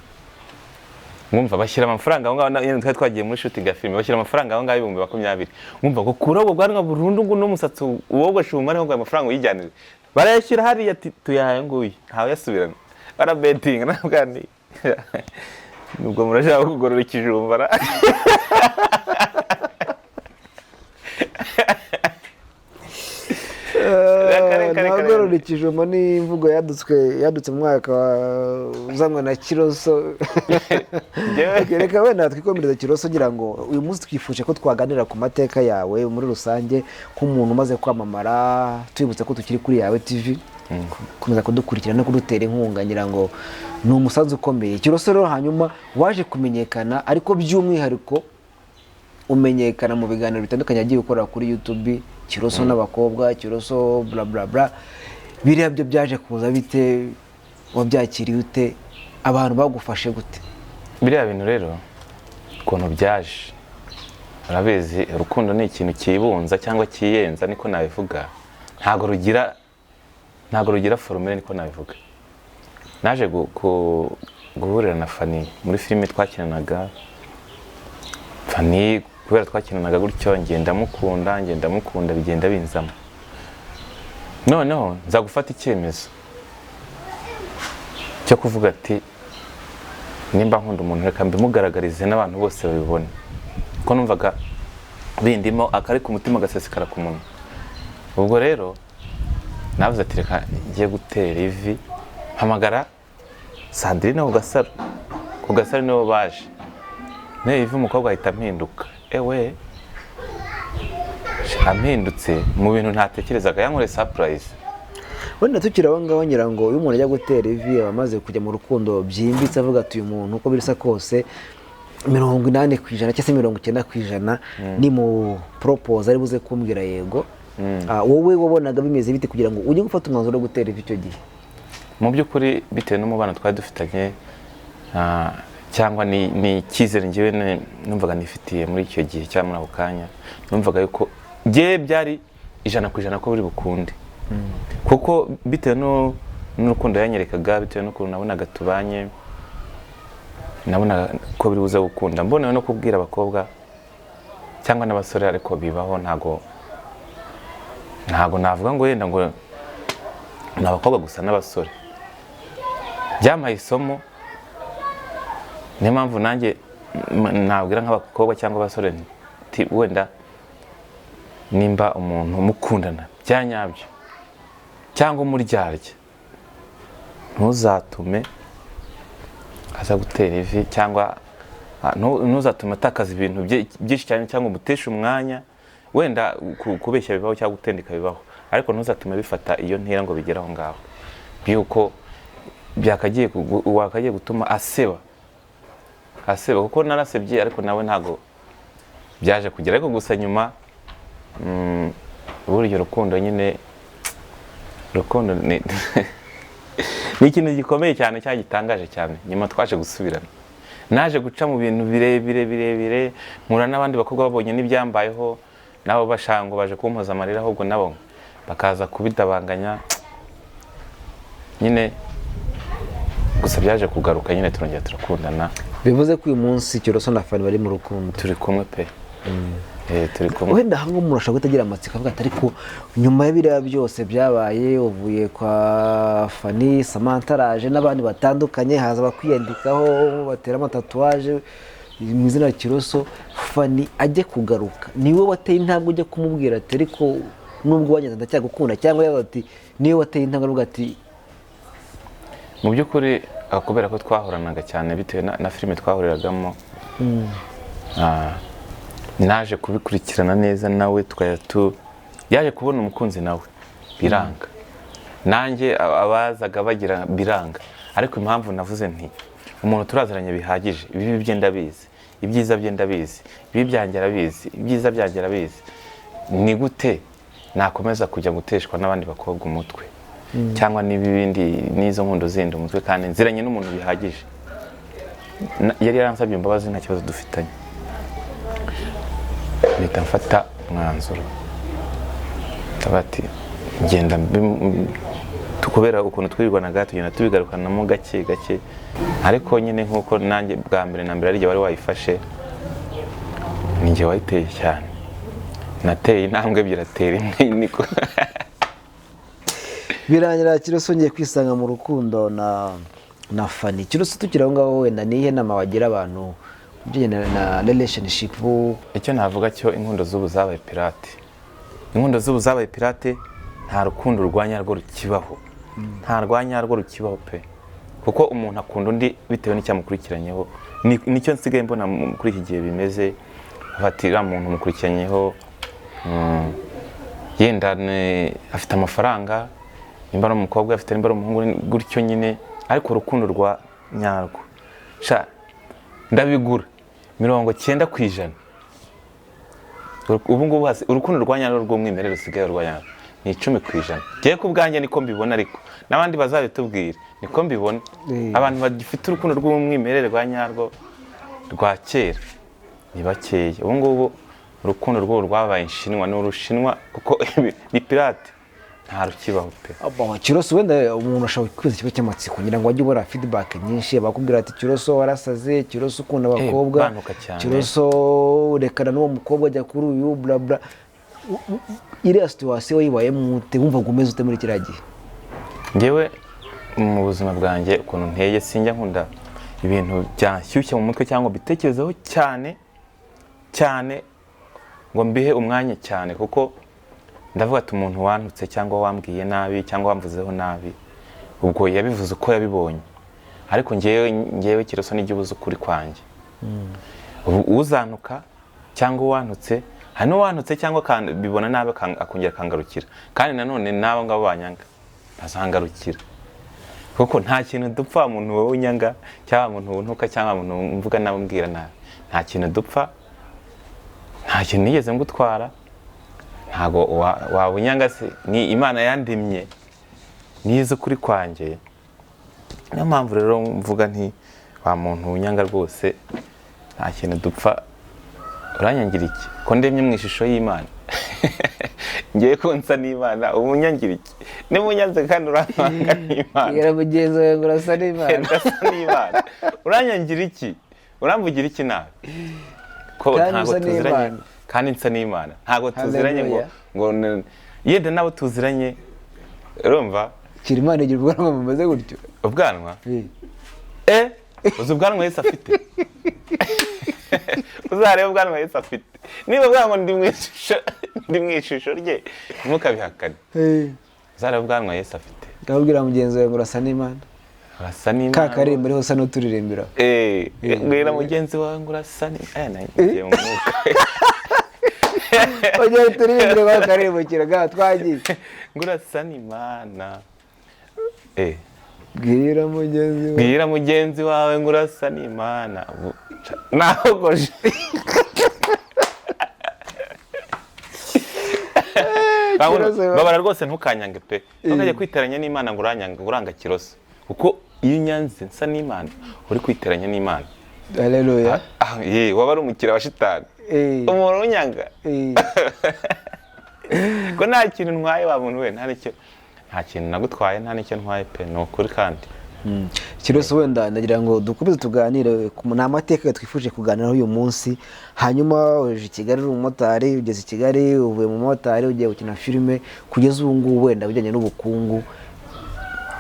mwumva bashyira amafaranga aho ngaho, nyine twari twagiye muri shooting ya filime, bashyira amafaranga aho ngaho 20,000, mwumva ngo kuraho ubwo bwanwa burundu, ngo n'umusatsi wogoshe uwumareho, ngo ayo mafaranga uyijyanire. Barayashyira hariya, ati "Tuyahaye nguyu, ntawe yasubirana." Barabetinga nabwo ni nubwo murashaka kugorora ikijumba ra. Reka, reka, reka. Ntagorora ikijumba ni imvugo yadutse mu mwaka uzanwa na Kiroso. Okay, reka wenda twikomereza Kiroso, ngira ngo uyu munsi twifuje ko twaganira ku mateka yawe muri rusange nk'umuntu umaze kwamamara. Twibutse ko tukiri kuri Yawe TV, gukomeza kudukurikira no kudutera inkunga ngira ngo ni umusanzu ukomeye. Kiroso rero, hanyuma waje kumenyekana, ariko by'umwihariko umenyekana mu biganiro bitandukanye yagiye ukora kuri YouTube, Kiroso n'abakobwa, Kiroso bla bla bla. Biriya byo byaje kuza bite? Wabyakiriye ute? Abantu bagufashe gute? Biriya bintu rero ukuntu byaje, urabizi, urukundo ni ikintu cyibunza cyangwa cyiyenza, niko nabivuga. Ntabwo rugira formule, niko nabivuga. Naje guhurira na Fani muri filime twakinanaga. Fani kubera twakinanaga gutyo, ngenda mukunda, ngenda mukunda, bigenda binzamo. Noneho nza gufata icyemezo cyo kuvuga ati nimba nkunda umuntu, reka mbimugaragarize n'abantu bose babibone, kuko numvaga bindimo, akari ku mutima gasesekara ku munwa. Ubwo rero navuze ati reka ngiye gutera ivi, mpamagara Sandrine ku Gasaro. Ku Gasaro nibo baje nteye ivi, umukobwa ahita ampinduka. Ewe, ampindutse mu bintu ntatekerezaga, yankoreye surprise. Wenda tukiri aho ngaho, ngira ngo iyo umuntu ajya gutera ivi aba amaze kujya mu rukundo byimbitse, avuga ati uyu muntu uko bisa kose 80% cyangwa se 90% ni mu propose ari buze kumbwira yego. Wowe wabonaga bimeze bite kugira ngo ujye gufata umwanzuro wo gutera ivi icyo gihe? Mu by'ukuri, bitewe n'umubano twari dufitanye, cyangwa ni icyizere njyewe numvaga nifitiye muri icyo gihe cyangwa muri ako kanya, numvaga yuko njyewe byari 100% ko buri bukunde, kuko bitewe n'urukundo yanyerekaga, bitewe n'ukuntu nabonaga tubanye, nabonaga ko biri buze gukunda. Mbonewe no kubwira abakobwa cyangwa n'abasore, ariko bibaho, ntago navuga ngo yenda ngo ni abakobwa gusa n'abasore. Byampaye isomo, niyo mpamvu nanjye nabwira nk'abakobwa cyangwa abasore nti wenda nimba umuntu mukundana bya nyabyo cyangwa umuryarya, ntuzatume aza gutera ivi cyangwa ntuzatume atakaza ibintu byinshi cyane cyangwa umuteshe umwanya. Wenda kubeshya bibaho cyangwa gutendeka bibaho, ariko ntuzatume bifata iyo ntera ngo bigere aho ngaho, by'uko byakagiye wakagiye gutuma aseba, aseba, kuko narasebye. Ariko nawe ntago byaje kugera. Ariko gusa nyuma, burya urukundo nyine, urukundo ni ikintu gikomeye cyane cyangwa gitangaje cyane. Nyuma twaje gusubirana, naje guca mu bintu birebire birebire, mpura n'abandi bakobwa babonye n'ibyambayeho, nabo bashaka ngo baje kumpoza amarira, ahubwo nabo bakaza kubidabanganya nyine. Gusa byaje kugaruka nyine, turongera turakundana. Bivuze ko uyu munsi Kiroso na Fanny bari mu rukundo? Turi kumwe pe. Turi kumwe. Wenda hamwe umuntu ashobora guhita agira amatsiko avuga ati: "Ariko nyuma ya biriya byose byabaye, uvuye kwa Fanny, Samantha araje n'abandi batandukanye, haza abakwiyandikaho batera amatatouage mu izina Kiroso, Fanny ajye kugaruka, niwe wateye intambwe ujya kumubwira ati: 'Ariko nubwo wageze ndacyagukunda', cyangwa yavuga ati niwe wateye intambwe avuga ati?" Mu by'ukuri, kubera ko twahoranaga cyane bitewe na filime twahuriragamo, naje kubikurikirana neza nawe, tukajya tu yaje kubona umukunzi nawe biranga, nanjye abazaga bagira biranga. Ariko impamvu navuze nti umuntu turaziranye bihagije, ibibi bye ndabizi, ibyiza bye ndabizi, ibibi byanjye arabizi, ibyiza byanjye arabizi, ni gute nakomeza kujya guteshwa n'abandi bakobwa umutwe cyangwa n'ibindi n'izo nkundo zindi umutwe, kandi nziranye n'umuntu bihagije? Yari yaransabye imbabazi, nta kibazo dufitanye. Mpita mfata umwanzuro, ndavuga ati ngenda kubera ukuntu twirwanaga tugenda tubigarukanamo gake gake. Ariko nyine nk'uko nanjye bwa mbere na mbere ari jye wari wayifashe, ni njye wayiteye cyane. Nateye intambwe ebyiri, atera imwe, niko. Birangira Kiroso ngiye kwisanga mu rukundo na Fanny. Kiroso, tukiri aho ngaho, wenda nihe nama wagira abantu ku bijyanye na relationship? Icyo navuga cyo, inkundo z'ubu zabaye pirate, inkundo z'ubu zabaye pirate. Nta rukundo rwa nyarwo rukibaho, nta rwa nyarwo rukibaho pe, kuko umuntu akunda undi bitewe n'icyamukurikiranyeho. Nicyo nsigaye mbona kuri iki gihe bimeze. Bati uriya muntu mukurikiranyeho, yenda afite amafaranga, nimba ari umukobwa afite, nimba ari umuhungu gutyo nyine. Ariko urukundo rwa nyarwo, sha, ndabigura 90%. Ubu ngubu urukundo rwa nyarwo rw'umwimerere rusigaye rwa nyarwo ni 10%. Ngewe ku bwanjye niko mbibona, ariko n'abandi bazabitubwira, niko mbibona. Abantu bagifite urukundo rw'umwimerere rwa nyarwo rwa kera ni bakeya. Ubu ngubu urukundo rw'ubu rwabaye inshinwa, ni urushinwa, kuko ni pirate, nta rukibaho pe. Abo, Kiroso, wenda umuntu ashobora kwibaza ikibazo cy'amatsiko, ngira ngo wajye ubona feedback nyinshi, bakubwira ati: "Kiroso warasaze, Kiroso ukunda abakobwa, Bantuka cyane. Kiroso rekana n'uwo mukobwa, ajya kuri uyu, bla bla." Iriya situation wayibayemo ute? Wumvaga umeze ute muri kiriya gihe? Ngewe mu buzima bwanjye ukuntu nteye, sinjya nkunda ibintu byanshyushya mu mutwe cyangwa mbitekerezeho cyane cyane ngo mbihe umwanya cyane, kuko ndavuga ati umuntu wantutse cyangwa wambwiye nabi cyangwa wamvuzeho nabi, ubwo yabivuze uko yabibonye. Ariko ngewe Kiroso nijya ubuze ukuri kwanjye. Ubu uzantuka cyangwa uwantutse, hari n'uwantutse cyangwa bibona nabi akongera akangarukira, kandi nanone n'abo ngabo banyanga bazangarukira, kuko nta kintu dupfa. Muntu wowe unyanga cyangwa umuntu wuntuka cyangwa umuntu mvuga nabi, umbwira nabi, nta kintu dupfa, nta kintu nigeze ngutwara. Ntago waba unyanga se? Ni Imana yandemye nize ukuri kwanjye. Niyo mpamvu rero mvuga nti wa muntu unyanga rwose, nta kintu dupfa. Uranyangira iki ko ndemye mu ishusho y'Imana? Ngiye ko nsa n'Imana, ubu unyangira iki? Niba unyanze kandi urampanga n'Imana. Bwira mugenzi wawe ngo urasa n'Imana. Ndasa n'Imana, uranyangira iki? Uramvugira iki nabi ko Kandi ntabwo usa tuziranye? n'Imana. Kandi nsa n'Imana, ntabwo tuziranye ngo Hallelujah. ngo yenda nabo tuziranye, urumva? Kira Imana igira ubwanwa bumeze gutyo. Ubwanwa? Uzi ubwanwa Yesu afite? Uzarebe ubwanwa Yesu afite. Niba ubwanwa ndi mu ishusho rye, ntimukabihakane. Uzarebe ubwanwa Yesu afite. Ndababwira mugenzi wawe ngo urasa n'Imana. Urasa n'Imana. Ka karirimbo ariho usa n'uturirimbira. Bwira mugenzi wawe ngo urasa n'Imana. Ngiye mu mwuka. Ongera turirimbire kwa karembukira ga twagiye. Ngo urasa n'Imana. Bwira mugenzi wawe. Bwira mugenzi wawe ngo urasa n'Imana. Nahogoje. Babara rwose ntukanyange pe. Ntukajye kwiteranya n'Imana ngo uranyange, uranga Kiroso. Kuko iyo unyanze nsa n'Imana, uri kwiteranya n'Imana. Haleluya. Waba ari umukiriya wa shitani. Umuntu unyanga. Ko nta kintu ntwaye wa muntu we, nta nicyo, nta kintu nagutwaye, nta nicyo ntwaye pe, ni ukuri kandi. Kiroso wenda ndagira ngo dukomeze tuganire ni amateka twifuje kuganiraho uyu munsi. Hanyuma uje i Kigali uri umumotari, ugeze i Kigali uvuye mu mumotari ugiye gukina filime, kugeza ubu ngubu wenda bijyanye n'ubukungu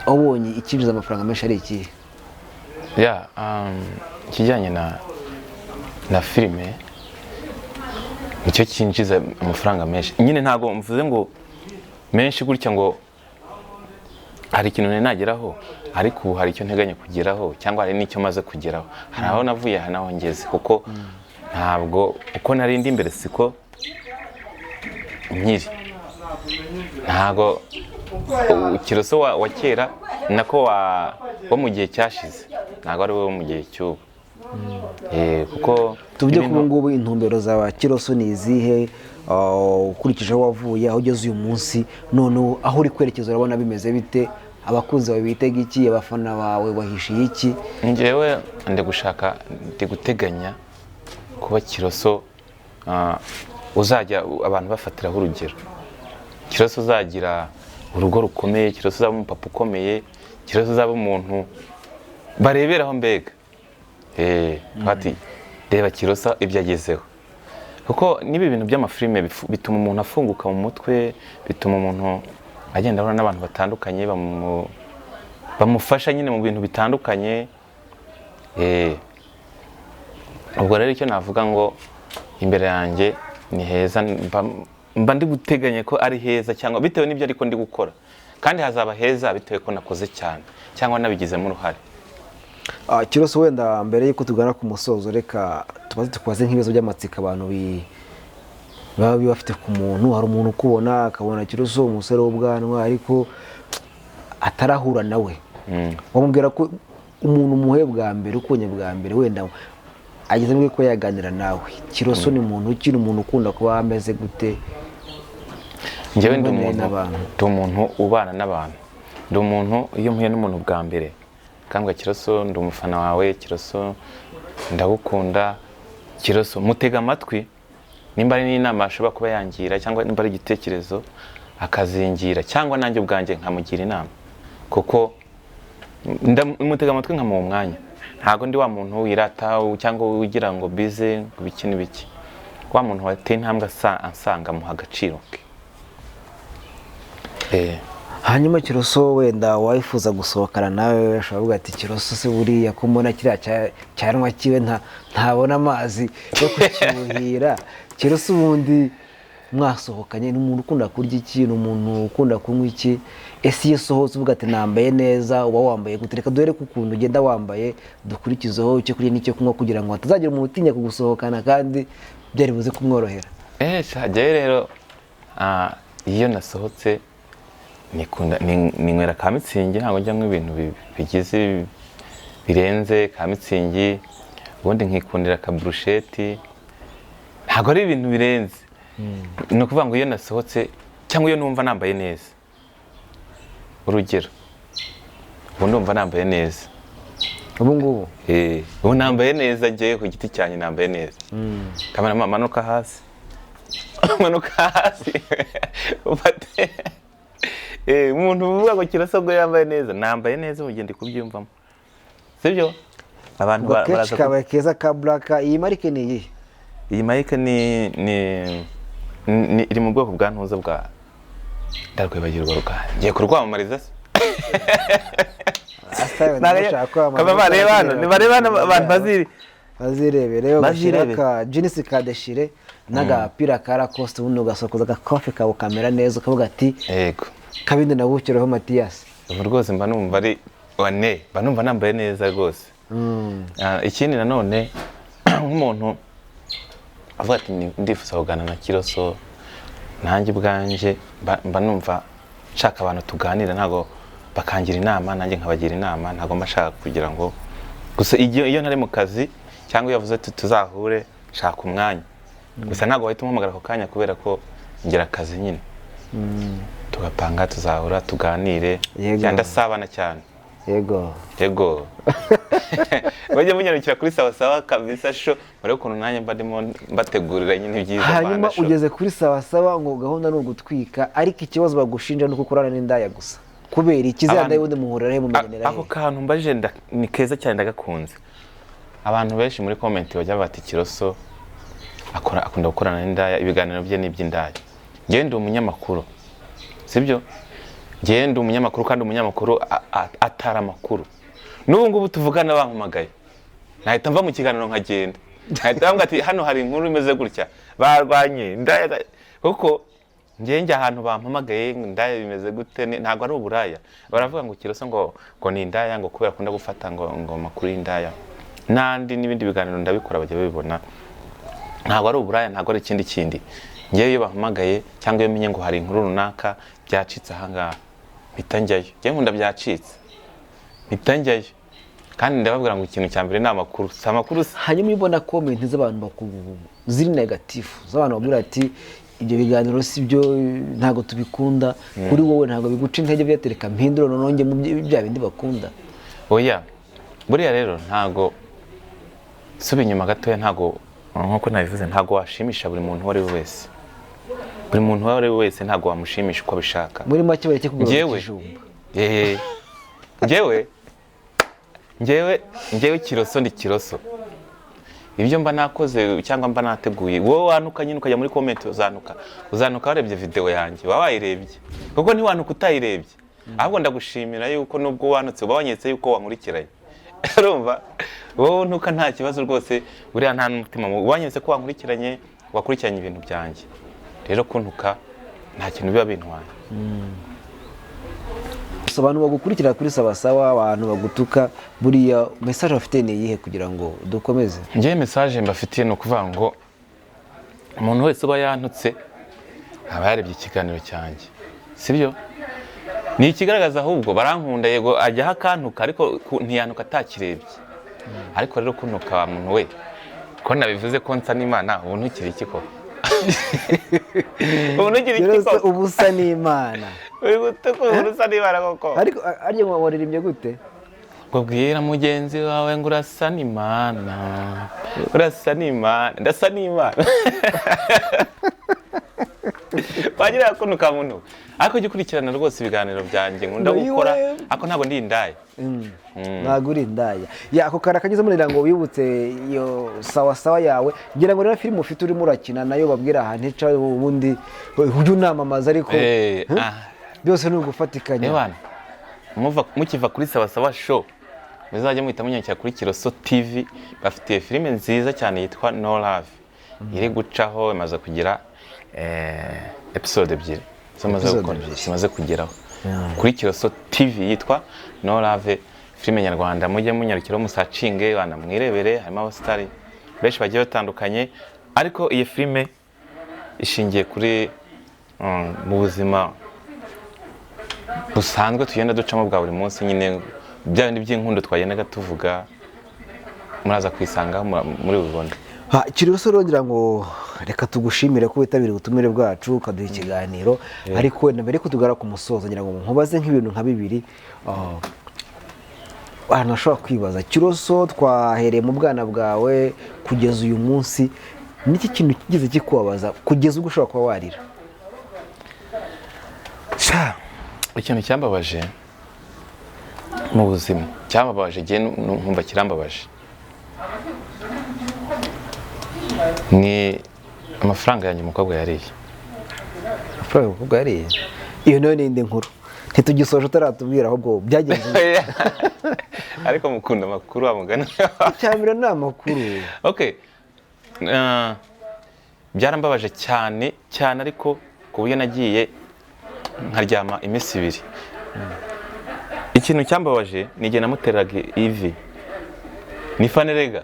wabonye icyinjiza amafaranga menshi ari ikihe? Ya, ikijyanye na filime nicyo cyinjiza amafaranga menshi. Nyine ntago mvuze ngo menshi gutya ngo hari ikintu nari nageraho, ariko ubu hari icyo nteganya kugeraho cyangwa hari n'icyo maze kugeraho. Hari aho navuye, hari n'aho ngeze, kuko ntabwo uko nari ndi imbere siko nkiri. Ntago Kiroso wa kera nako wo mu gihe cyashize, ntago ari wo mu gihe cy'ubu. Kuko tubye ku ngubu intumbero za Kiroso ni izihe? Ukurikije aho wavuye, aho ugeze uyu munsi, none aho uri kwerekeza urabona bimeze bite? Abakunzi bawe bitega iki? Abafana bawe bahishiye iki? Njyewe ndi gushaka, ndi guteganya kuba Kiroso uzajya abantu bafatiraho urugero. Kiroso uzagira urugo rukomeye, Kiroso uzaba umupapa ukomeye, Kiroso uzaba umuntu bareberaho mbega. Ati reba Kiroso ibyo agezeho. Kuko nibi bintu by'amafilime bituma umuntu afunguka mu mutwe, bituma umuntu agenda abona n'abantu batandukanye bamufasha nyine mu bintu bitandukanye. Ubwo rero icyo navuga ngo imbere yanjye ni heza, mba ndi guteganya ko ari heza cyangwa bitewe n'ibyo ariko ndi gukora, kandi hazaba heza bitewe ko nakoze cyane cyangwa nabigizemo uruhare. Kiroso wenda mbere yuko tugana ku musozo, reka tubaze tukubaze nk'ibibazo by'amatsiko abantu baba bafite ku muntu. Hari umuntu ukubona akabona Kiroso umusore w'ubwanwa ariko atarahura nawe, wamubwira ko umuntu umuhe bwa mbere, ukunye bwa mbere, wenda ageze muri ko yaganira nawe, Kiroso ni umuntu ukiri umuntu ukunda kuba ameze gute? Njyewe ndi umuntu ubana n'abantu, ndi umuntu iyo mpuye n'umuntu bwa mbere kambwa Kiroso ndi umufana wawe, Kiroso ndagukunda, Kiroso mutega amatwi, nimba ari n'inama ashobora kuba yangira cyangwa nimba ari igitekerezo akazingira, cyangwa nanjye ubwanjye nkamugira inama, kuko ndamutega amatwi nkamuha umwanya. Ntago ndi wa muntu wirata cyangwa ugira ngo bize ngo biki n'ibiki. Wa muntu wateye intambwe ansanga muha agaciro ke. Hanyuma Kiroso wenda wifuza gusohokana nawe ashobora kuvuga ati Kiroso se buriya ko mbona kiriya cyanwa kiwe ntabona amazi yo kucyuhira. Kiroso ubundi mwasohokanye ni umuntu ukunda kurya iki? Ni umuntu ukunda kunywa iki? Ese iyo usohotse uvuga ati nambaye neza, uba wambaye gute? Reka duhere ku kuntu ugenda wambaye, dukurikizeho icyo kurya n'icyo kunywa kugira ngo hatazagira umuntu utinya kugusohokana kandi byari buze kumworohera. Njyewe rero iyo nasohotse nikunda ninywera ka mitsingi, ntabwo njya nywa ibintu bigize birenze ka mitsingi, ubundi nkikundira ka brusheti, ntabwo ari ibintu birenze. Ni ukuvuga ngo iyo nasohotse cyangwa iyo numva nambaye neza, urugero ubu ndumva nambaye neza ubu ngubu, ubu nambaye neza njyewe ku giti cyanjye nambaye neza. Kamera manuka hasi, manuka hasi ufate umuntu uvuga ngo Kiroso ngo yambaye neza, nambaye neza ubu ndi kubyumvamo, sibyo? Abantu baraza kabaye keza ka black. Iyi marike ni iyi? Iyi marike ni iri mu bwoko bwa ntuza bwa ndarwibagirwa ruka ngiye kurwamamariza se. Abantu bazirebere bagashyira ka jeans ka deshire n'agapira ka Lacoste, ubundi ugasokoza agakofe kawe kamera neza ukavuga ati yego kabindi nabukireho Mathias. Ubu rwose mba numva ari wane, mba numva nambaye neza rwose. Ikindi nanone nk'umuntu Avuga ati: "Ndifuza kuganira na Kiroso." Nanjye ubwanjye mba numva nshaka abantu tuganira, ntabwo bakangira inama, nanjye nkabagira inama. Ntabwo mba nshaka kugira ngo gusa iyo ntari mu kazi cyangwa iyo yavuze ati tuzahure, nshaka umwanya gusa. Ntabwo wahita umuhamagara ako kanya kubera ko ngira akazi nyine, tugapanga tuzahura tuganire. Cyane, ndasabana cyane. Yego, bajya munyarukira kuri Sawa Sawa kabisa Show, murebe ukuntu nanjye mba ndimo mbategurira nyine ibyiza. Hanyuma Rwanda Show. Ugeze kuri Sawa Sawa ngo gahunda ni ugutwika, ariko ikibazo bagushinja ni uko ukorana n'indaya gusa. Kubera iki ziriya ndaya ubundi muhurira he, mumenyanira Ako he? kantu mbajije ni keza cyane, ndagakunze. Abantu benshi muri comment bajya bati: "Kiroso akora, akunda gukorana n'indaya, ibiganiro bye ni iby'indaya." Njyewe ndi umunyamakuru, sibyo? Njyewe ndi umunyamakuru, kandi umunyamakuru atara amakuru. N'ubu ngubu tuvugana bampamagaye, nahita mva mu kiganiro nkagenda, nkahita bambwira ati: "Hano hari inkuru imeze gutya, barwanye indaya." Kuko njyewe njya ahantu bampamagaye ngo indaya bimeze gute, ntabwo ari uburaya. Baravuga ngo Kiroso ngo ni indaya, ngo kubera akunda gufata ngo amakuru y'indaya n'andi n'ibindi biganiro ndabikora, bajya babibona. Ntabwo ari uburaya, ntabwo ari ikindi kindi. Ngewe iyo bampamagaye cyangwa iyo menye ngo hari inkuru runaka byacitse ahangaha, mpita njyayo. Njyewe nkunda byacitse, mpita njyayo, kandi ndababwira ngo ikintu cya mbere ni amakuru, si amakuru se? Hanyuma iyo ubona comment z'abantu ziri negative, z'abantu babwira ati: "Ibyo biganiro si byo, ntabwo tubikunda," kuri wowe ntabwo biguca intege, byatereka mpindure noneho njye mu bya bindi bakunda? Oya, buriya rero ntago, suba inyuma gatoya, ntago, nkuko nabivuze, ntago washimisha buri muntu uwo ari we wese. Buri muntu uwo ari we wese ntago wamushimisha uko abishaka. Muri make bareke kugura Njyewe ikijumba. Njyewe Kiroso ndi Kiroso. Ibyo mba nakoze cyangwa mba nateguye, wowe wanuka nyine ukajya muri comment, uzanuka warebye video yanjye, waba wayirebye, kuko ntiwanuka utayirebye. Ahubwo ndagushimira yuko nubwo wanutse uba wanyeretse yuko wankurikiranye. Urumva, wowe ntuka nta kibazo rwose, buriya nta n'umutima mubi, wanyeretse ko wankurikiranye, wakurikiranye ibintu byanjye. Rero kuntuka nta kintu biba bintwaye. Gusa abantu bagukurikira kuri Sawa Sawa, abantu bagutuka, buriya message bafite ni iyihe kugira ngo dukomeze? Njyewe message mbafitiye ni ukuvuga ngo umuntu wese uba yantutse aba yarebye ikiganiro cyanjye, sibyo? Ni ikigaragaza ahubwo barankunda. Yego, ajyaho akantuka, ariko ntiyantuka atakirebye. Ariko rero kuntuka, wa muntu we, ko nabivuze ko nsa n'Imana, ubu ntukiri iki koko? Ubu ntukiri iki Rero se koko? Ubu usa n'Imana. Uri gutuka ubu usa n'Imana koko? Ariko arya ngo waririmbye gute? Ngo bwira mugenzi wawe ngo urasa n'Imana, urasa n'Imana, ndasa n'Imana. Wagira ko muntu, ariko jya ukurikirana rwose ibiganiro byanjye nkunda Ngo gukora. iwe. Ariko ntabwo ndi indaya. Ntabwo uri indaya ya ako kara kageze muri ngo wibutse iyo Sawa Sawa yawe. Ngira ngo rero filime ufite urimo urakina nayo, babwira ahantu ica, ubundi ujye unamamaza ariko. Byose ni ugufatikanya. Ewana, mukiva kuri Sawa Sawa Show, muzajya muhita munyakira kuri Kiroso TV. Bafitiye filime nziza cyane yitwa No Love, iri gucaho, imaze kugira episode 2 zimaze Episode gukora, 2. zimaze kugeraho kuri Kiroso TV, yitwa No Love, filime nyarwanda. Mujye munyarukiraho musacinge bana, mwirebere. Harimo abasitari benshi bagiye batandukanye, ariko iyi filime ishingiye kuri mu buzima busanzwe tugenda ducamo bwa buri munsi nyine, bya bindi by'inkundo twagendaga tuvuga. Muraza kwisanga muri bubone. Ha, Kiroso rero ngira ngo reka tugushimire ko witabiriye ubutumire bwacu, ukaduha ikiganiro. Ariko wenda mbere yuko tugara ku musozo, ngira ngo nkubaze nk'ibintu nka bibiri ahantu hashobora kwibaza. Kiroso, twahereye mu bwana bwawe kugeza uyu munsi, niki kintu kigeze kikubabaza kugeza ubwo ushobora kuba warira? Sha, ikintu cyambabaje mu buzima, cyambabaje igihe nkumva kirambabaje, ni amafaranga yanjye umukobwa yariye. Amafaranga umukobwa yariye? Iyo nayo ni indi nkuru, ntitugisoje utaratubwira ahubwo byagenze bite? Ariko mukunda amakuru wa mugani. Icya mbere ni amakuru. Okay. Byarambabaje cyane cyane, ariko ku buryo nagiye nkaryama iminsi 2. Ikintu cyambabaje ni igihe namuteraga ivi ni fanerega,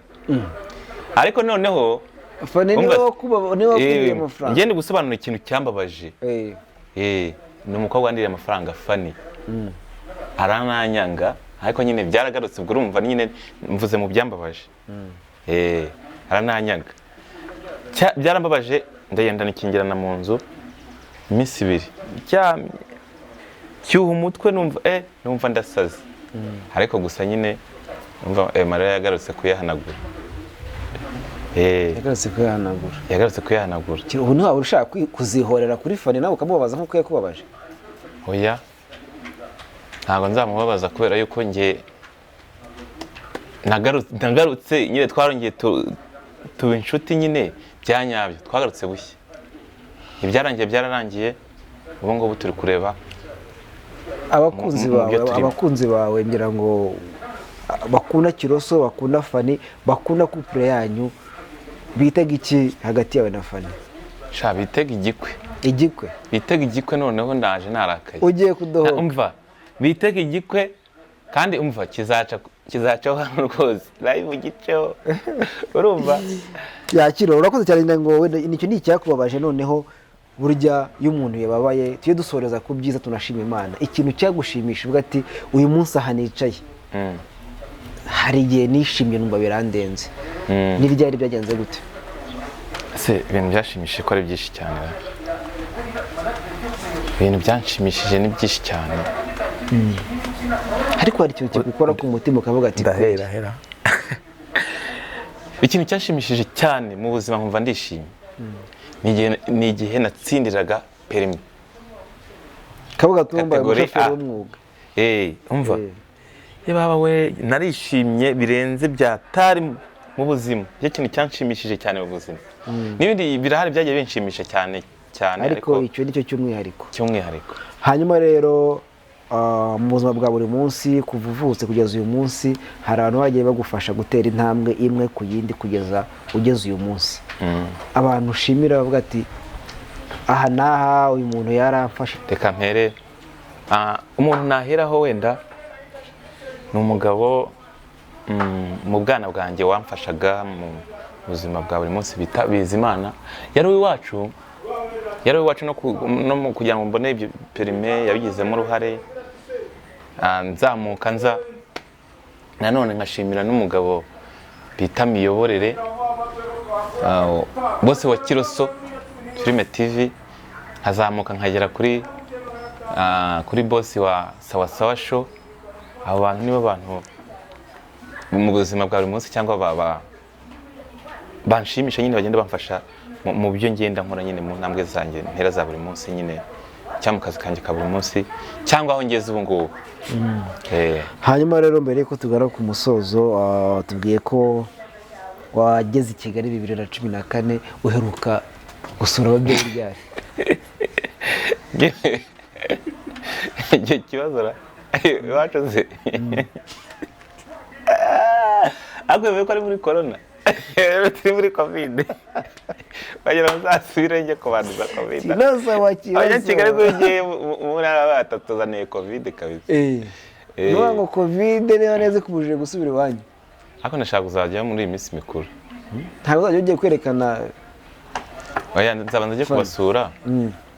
ariko noneho Fani niwe niwe wakubwiye amafaranga. Ngende gusobanura ikintu cyambabaje. Ni umukobwa wandiriye amafaranga Fani, arananyanga, ariko nyine byaragarutse, ubwo urumva nyine mvuze mu byambabaje. Arananyanga, byarambabaje, ndagenda nikingirana mu nzu iminsi 2 ndyamye, cyuha umutwe, numva numva ndasaze. Ariko gusa nyine numva Mariya yagarutse kuyahanagura. Yagarutse kuyahanagura. Yagarutse kuyahanagura. Ubu ntiwaba ushaka kuzihorera kuri Fani nawe ukamubabaza nk'uko yakubabaje? Oya, ntabwo nzamubabaza, kubera yuko njye nagarutse nyine, twarongeye tuba inshuti nyine bya nyabyo, twagarutse bushya, ibyarangiye byararangiye, ubu ngubu turi kureba abakunzi mu bawe. byo turimo. Abakunzi bawe ngira ngo bakunda Kiroso, bakunda Fani, bakunda couple yanyu, bitega iki hagati yawe na Fani? Sha, bitega igikwe. Igikwe? Bitega igikwe, noneho ndaje narakaye. Ugiye kudohoka. Umva, bitega igikwe kandi umva kizacaho hano rwose, live ugiceho, urumva. Yakira, urakoze cyane. Ngira ngo wenda nicyo ni icyakubabaje. Noneho burya iyo umuntu yababaye, tujye dusoreza ku byiza, tunashima Imana. Ikintu cyagushimisha uvuga ati uyu munsi aha nicaye, hari igihe nishimye numva birandenze, ni ryari, byagenze gute? Se ibintu byashimishije ko ari byinshi cyane ra. Ibintu byanshimishije ni byinshi cyane. Ariko hari ikintu kigukora ku mutima ukavuga ati Ndahera hera. Ikintu cyanshimishije cyane mu buzima nkumva ndishimye ni igihe natsindiraga perimi. Kabuga tumba Category umushoferi A. w'umwuga. Umva, yababa we, narishimye birenze byatari mu buzima. Nicyo kintu cyanshimishije cyane mu buzima. N'ibindi birahari byagiye binshimisha cyane cyane, ariko icyo nicyo cy'umwihariko. Cy'umwihariko. Hanyuma rero mu buzima bwa buri munsi, kuva uvutse kugeza uyu munsi, hari abantu bagiye bagufasha gutera intambwe imwe ku yindi kugeza ugeze uyu munsi. Abantu ushimira bavuga ati aha n'aha uyu muntu yaramfashe. Reka mpere, umuntu naheraho wenda ni umugabo mu bwana bwanjye wamfashaga mu buzima bwa buri munsi bita Bizimana. Yari uw'iwacu, yari uw'iwacu, no mu kugira ngo mbone ibyo perime yabigizemo uruhare. Nzamuka nza nanone nkashimira n'umugabo bita Miyoborere, bose wa Kiroso Filime TV, nkazamuka nkagera kuri bosi wa Sawa Sawa Show. Abo bantu nibo bantu mu buzima bwa buri munsi cyangwa banshimisha nyine, bagenda bamfasha mu byo ngenda nkora nyine, mu ntambwe zanjye ntera za buri munsi nyine, cyangwa mu kazi kanjye ka buri munsi, cyangwa aho ngeze ubu ngubu. Hanyuma rero mbere yuko tugana ku musozo, tubwiye ko wageze i Kigali 2014, uheruka gusura ababyeyi ryari? Icyo kibazo ra iwacu se, ariko bivuye ko ari muri corona, turi muri covid, bagira ngo nzasubire njye kubanduza covid. Kibazo wa kibazo. Abanyakigali ko ugiye mu ntara batatuzaniye covid kabisa. Nuvuga ngo covid niba neza ikubujije gusubira iwanyu. Ariko ndashaka kuzajyayo muri iyi minsi mikuru. Ntabwo uzajya ugiye kwerekana? Oya, nzabanza njye kubasura,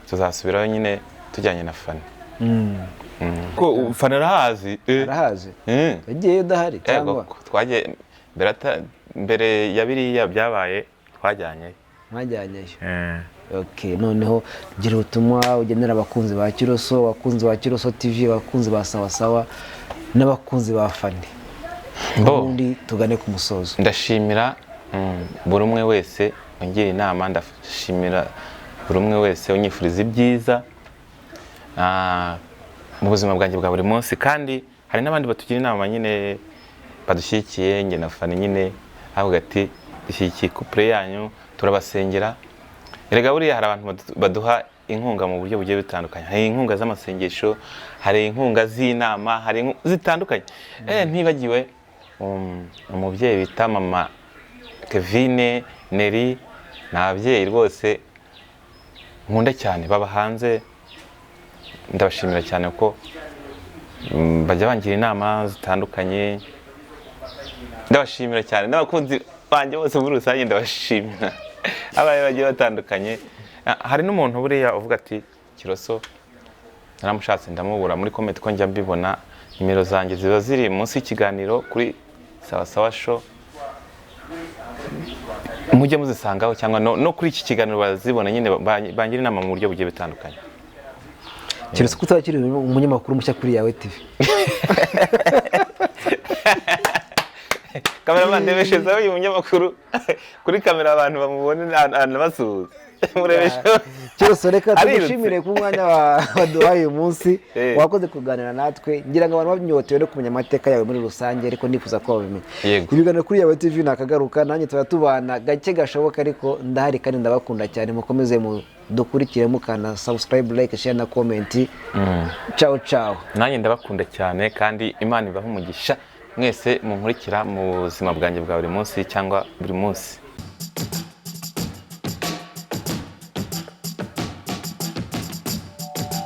tuzasubirayo nyine tujyanye na Fani. Ko Fani arahazi. Arahazi? Yagiyeyo udahari cyangwa? Yego, twagiye mbere ya biriya byabaye, twajyanyeyo. Mwajyanyeyo. Okay, noneho gira ubutumwa ugenera abakunzi ba Kiroso, abakunzi ba Kiroso TV, abakunzi ba Sawa Sawa n'abakunzi ba Fani. Bo. Ubundi tugane ku musozo. Ndashimira buri umwe wese ungira inama, ndashimira buri umwe wese unyifuriza ibyiza mu buzima bwanjye bwa buri munsi. Kandi hari n'abandi batugira inama nyine, badushyigikiye njye na Fani nyine, avuga ati dushyigikiye couple yanyu, turabasengera. Erega buriya hari abantu baduha inkunga mu buryo bugiye butandukanye. Hari inkunga z'amasengesho, hari inkunga z'inama, hari zitandukanye. Ntibagiwe umubyeyi bita mama Kevine Neri, ni ababyeyi rwose nkunda cyane, baba hanze, ndabashimira cyane ko bajya bangira inama zitandukanye. Ndabashimira cyane n'abakunzi banjye bose muri rusange, ndabashimira. Abaye bagiye batandukanye. Hari n'umuntu buriya uvuga ati: "Kiroso naramushatse ndamubura." Muri comment ko njya mbibona, nimero zanjye ziba ziri munsi y'ikiganiro kuri Sawa Sawa Show, mujye muzisangaho, cyangwa no kuri iki kiganiro bazibona nyine, bangira inama mu buryo bugiye butandukanye. Keretse ko utakiri umunyamakuru mushya kuri Yawe TV. Cameraman, ndebeshezaho uyu munyamakuru kuri kamera, abantu bamubone anabasuhuza, murebesheho. Cyose reka Arirutse. tugushimire ku mwanya waduhaye uyu munsi. Wakoze kuganira natwe. Ngira ngo abantu banyotewe no kumenya amateka yawe muri rusange, ariko nifuza ko babimenya. Ibiganiro kuri Yawe TV nakagaruka, nanjye tuba tubana gake gashoboka, ariko ndahari kandi ndabakunda cyane. Mukomeze dukurikire, mukana subscribe, like, share na comment. Ciao ciao. Nanjye ndabakunda cyane, kandi Imana ibahe umugisha mwese munkurikira mu buzima bwanjye bwa buri munsi cyangwa buri munsi.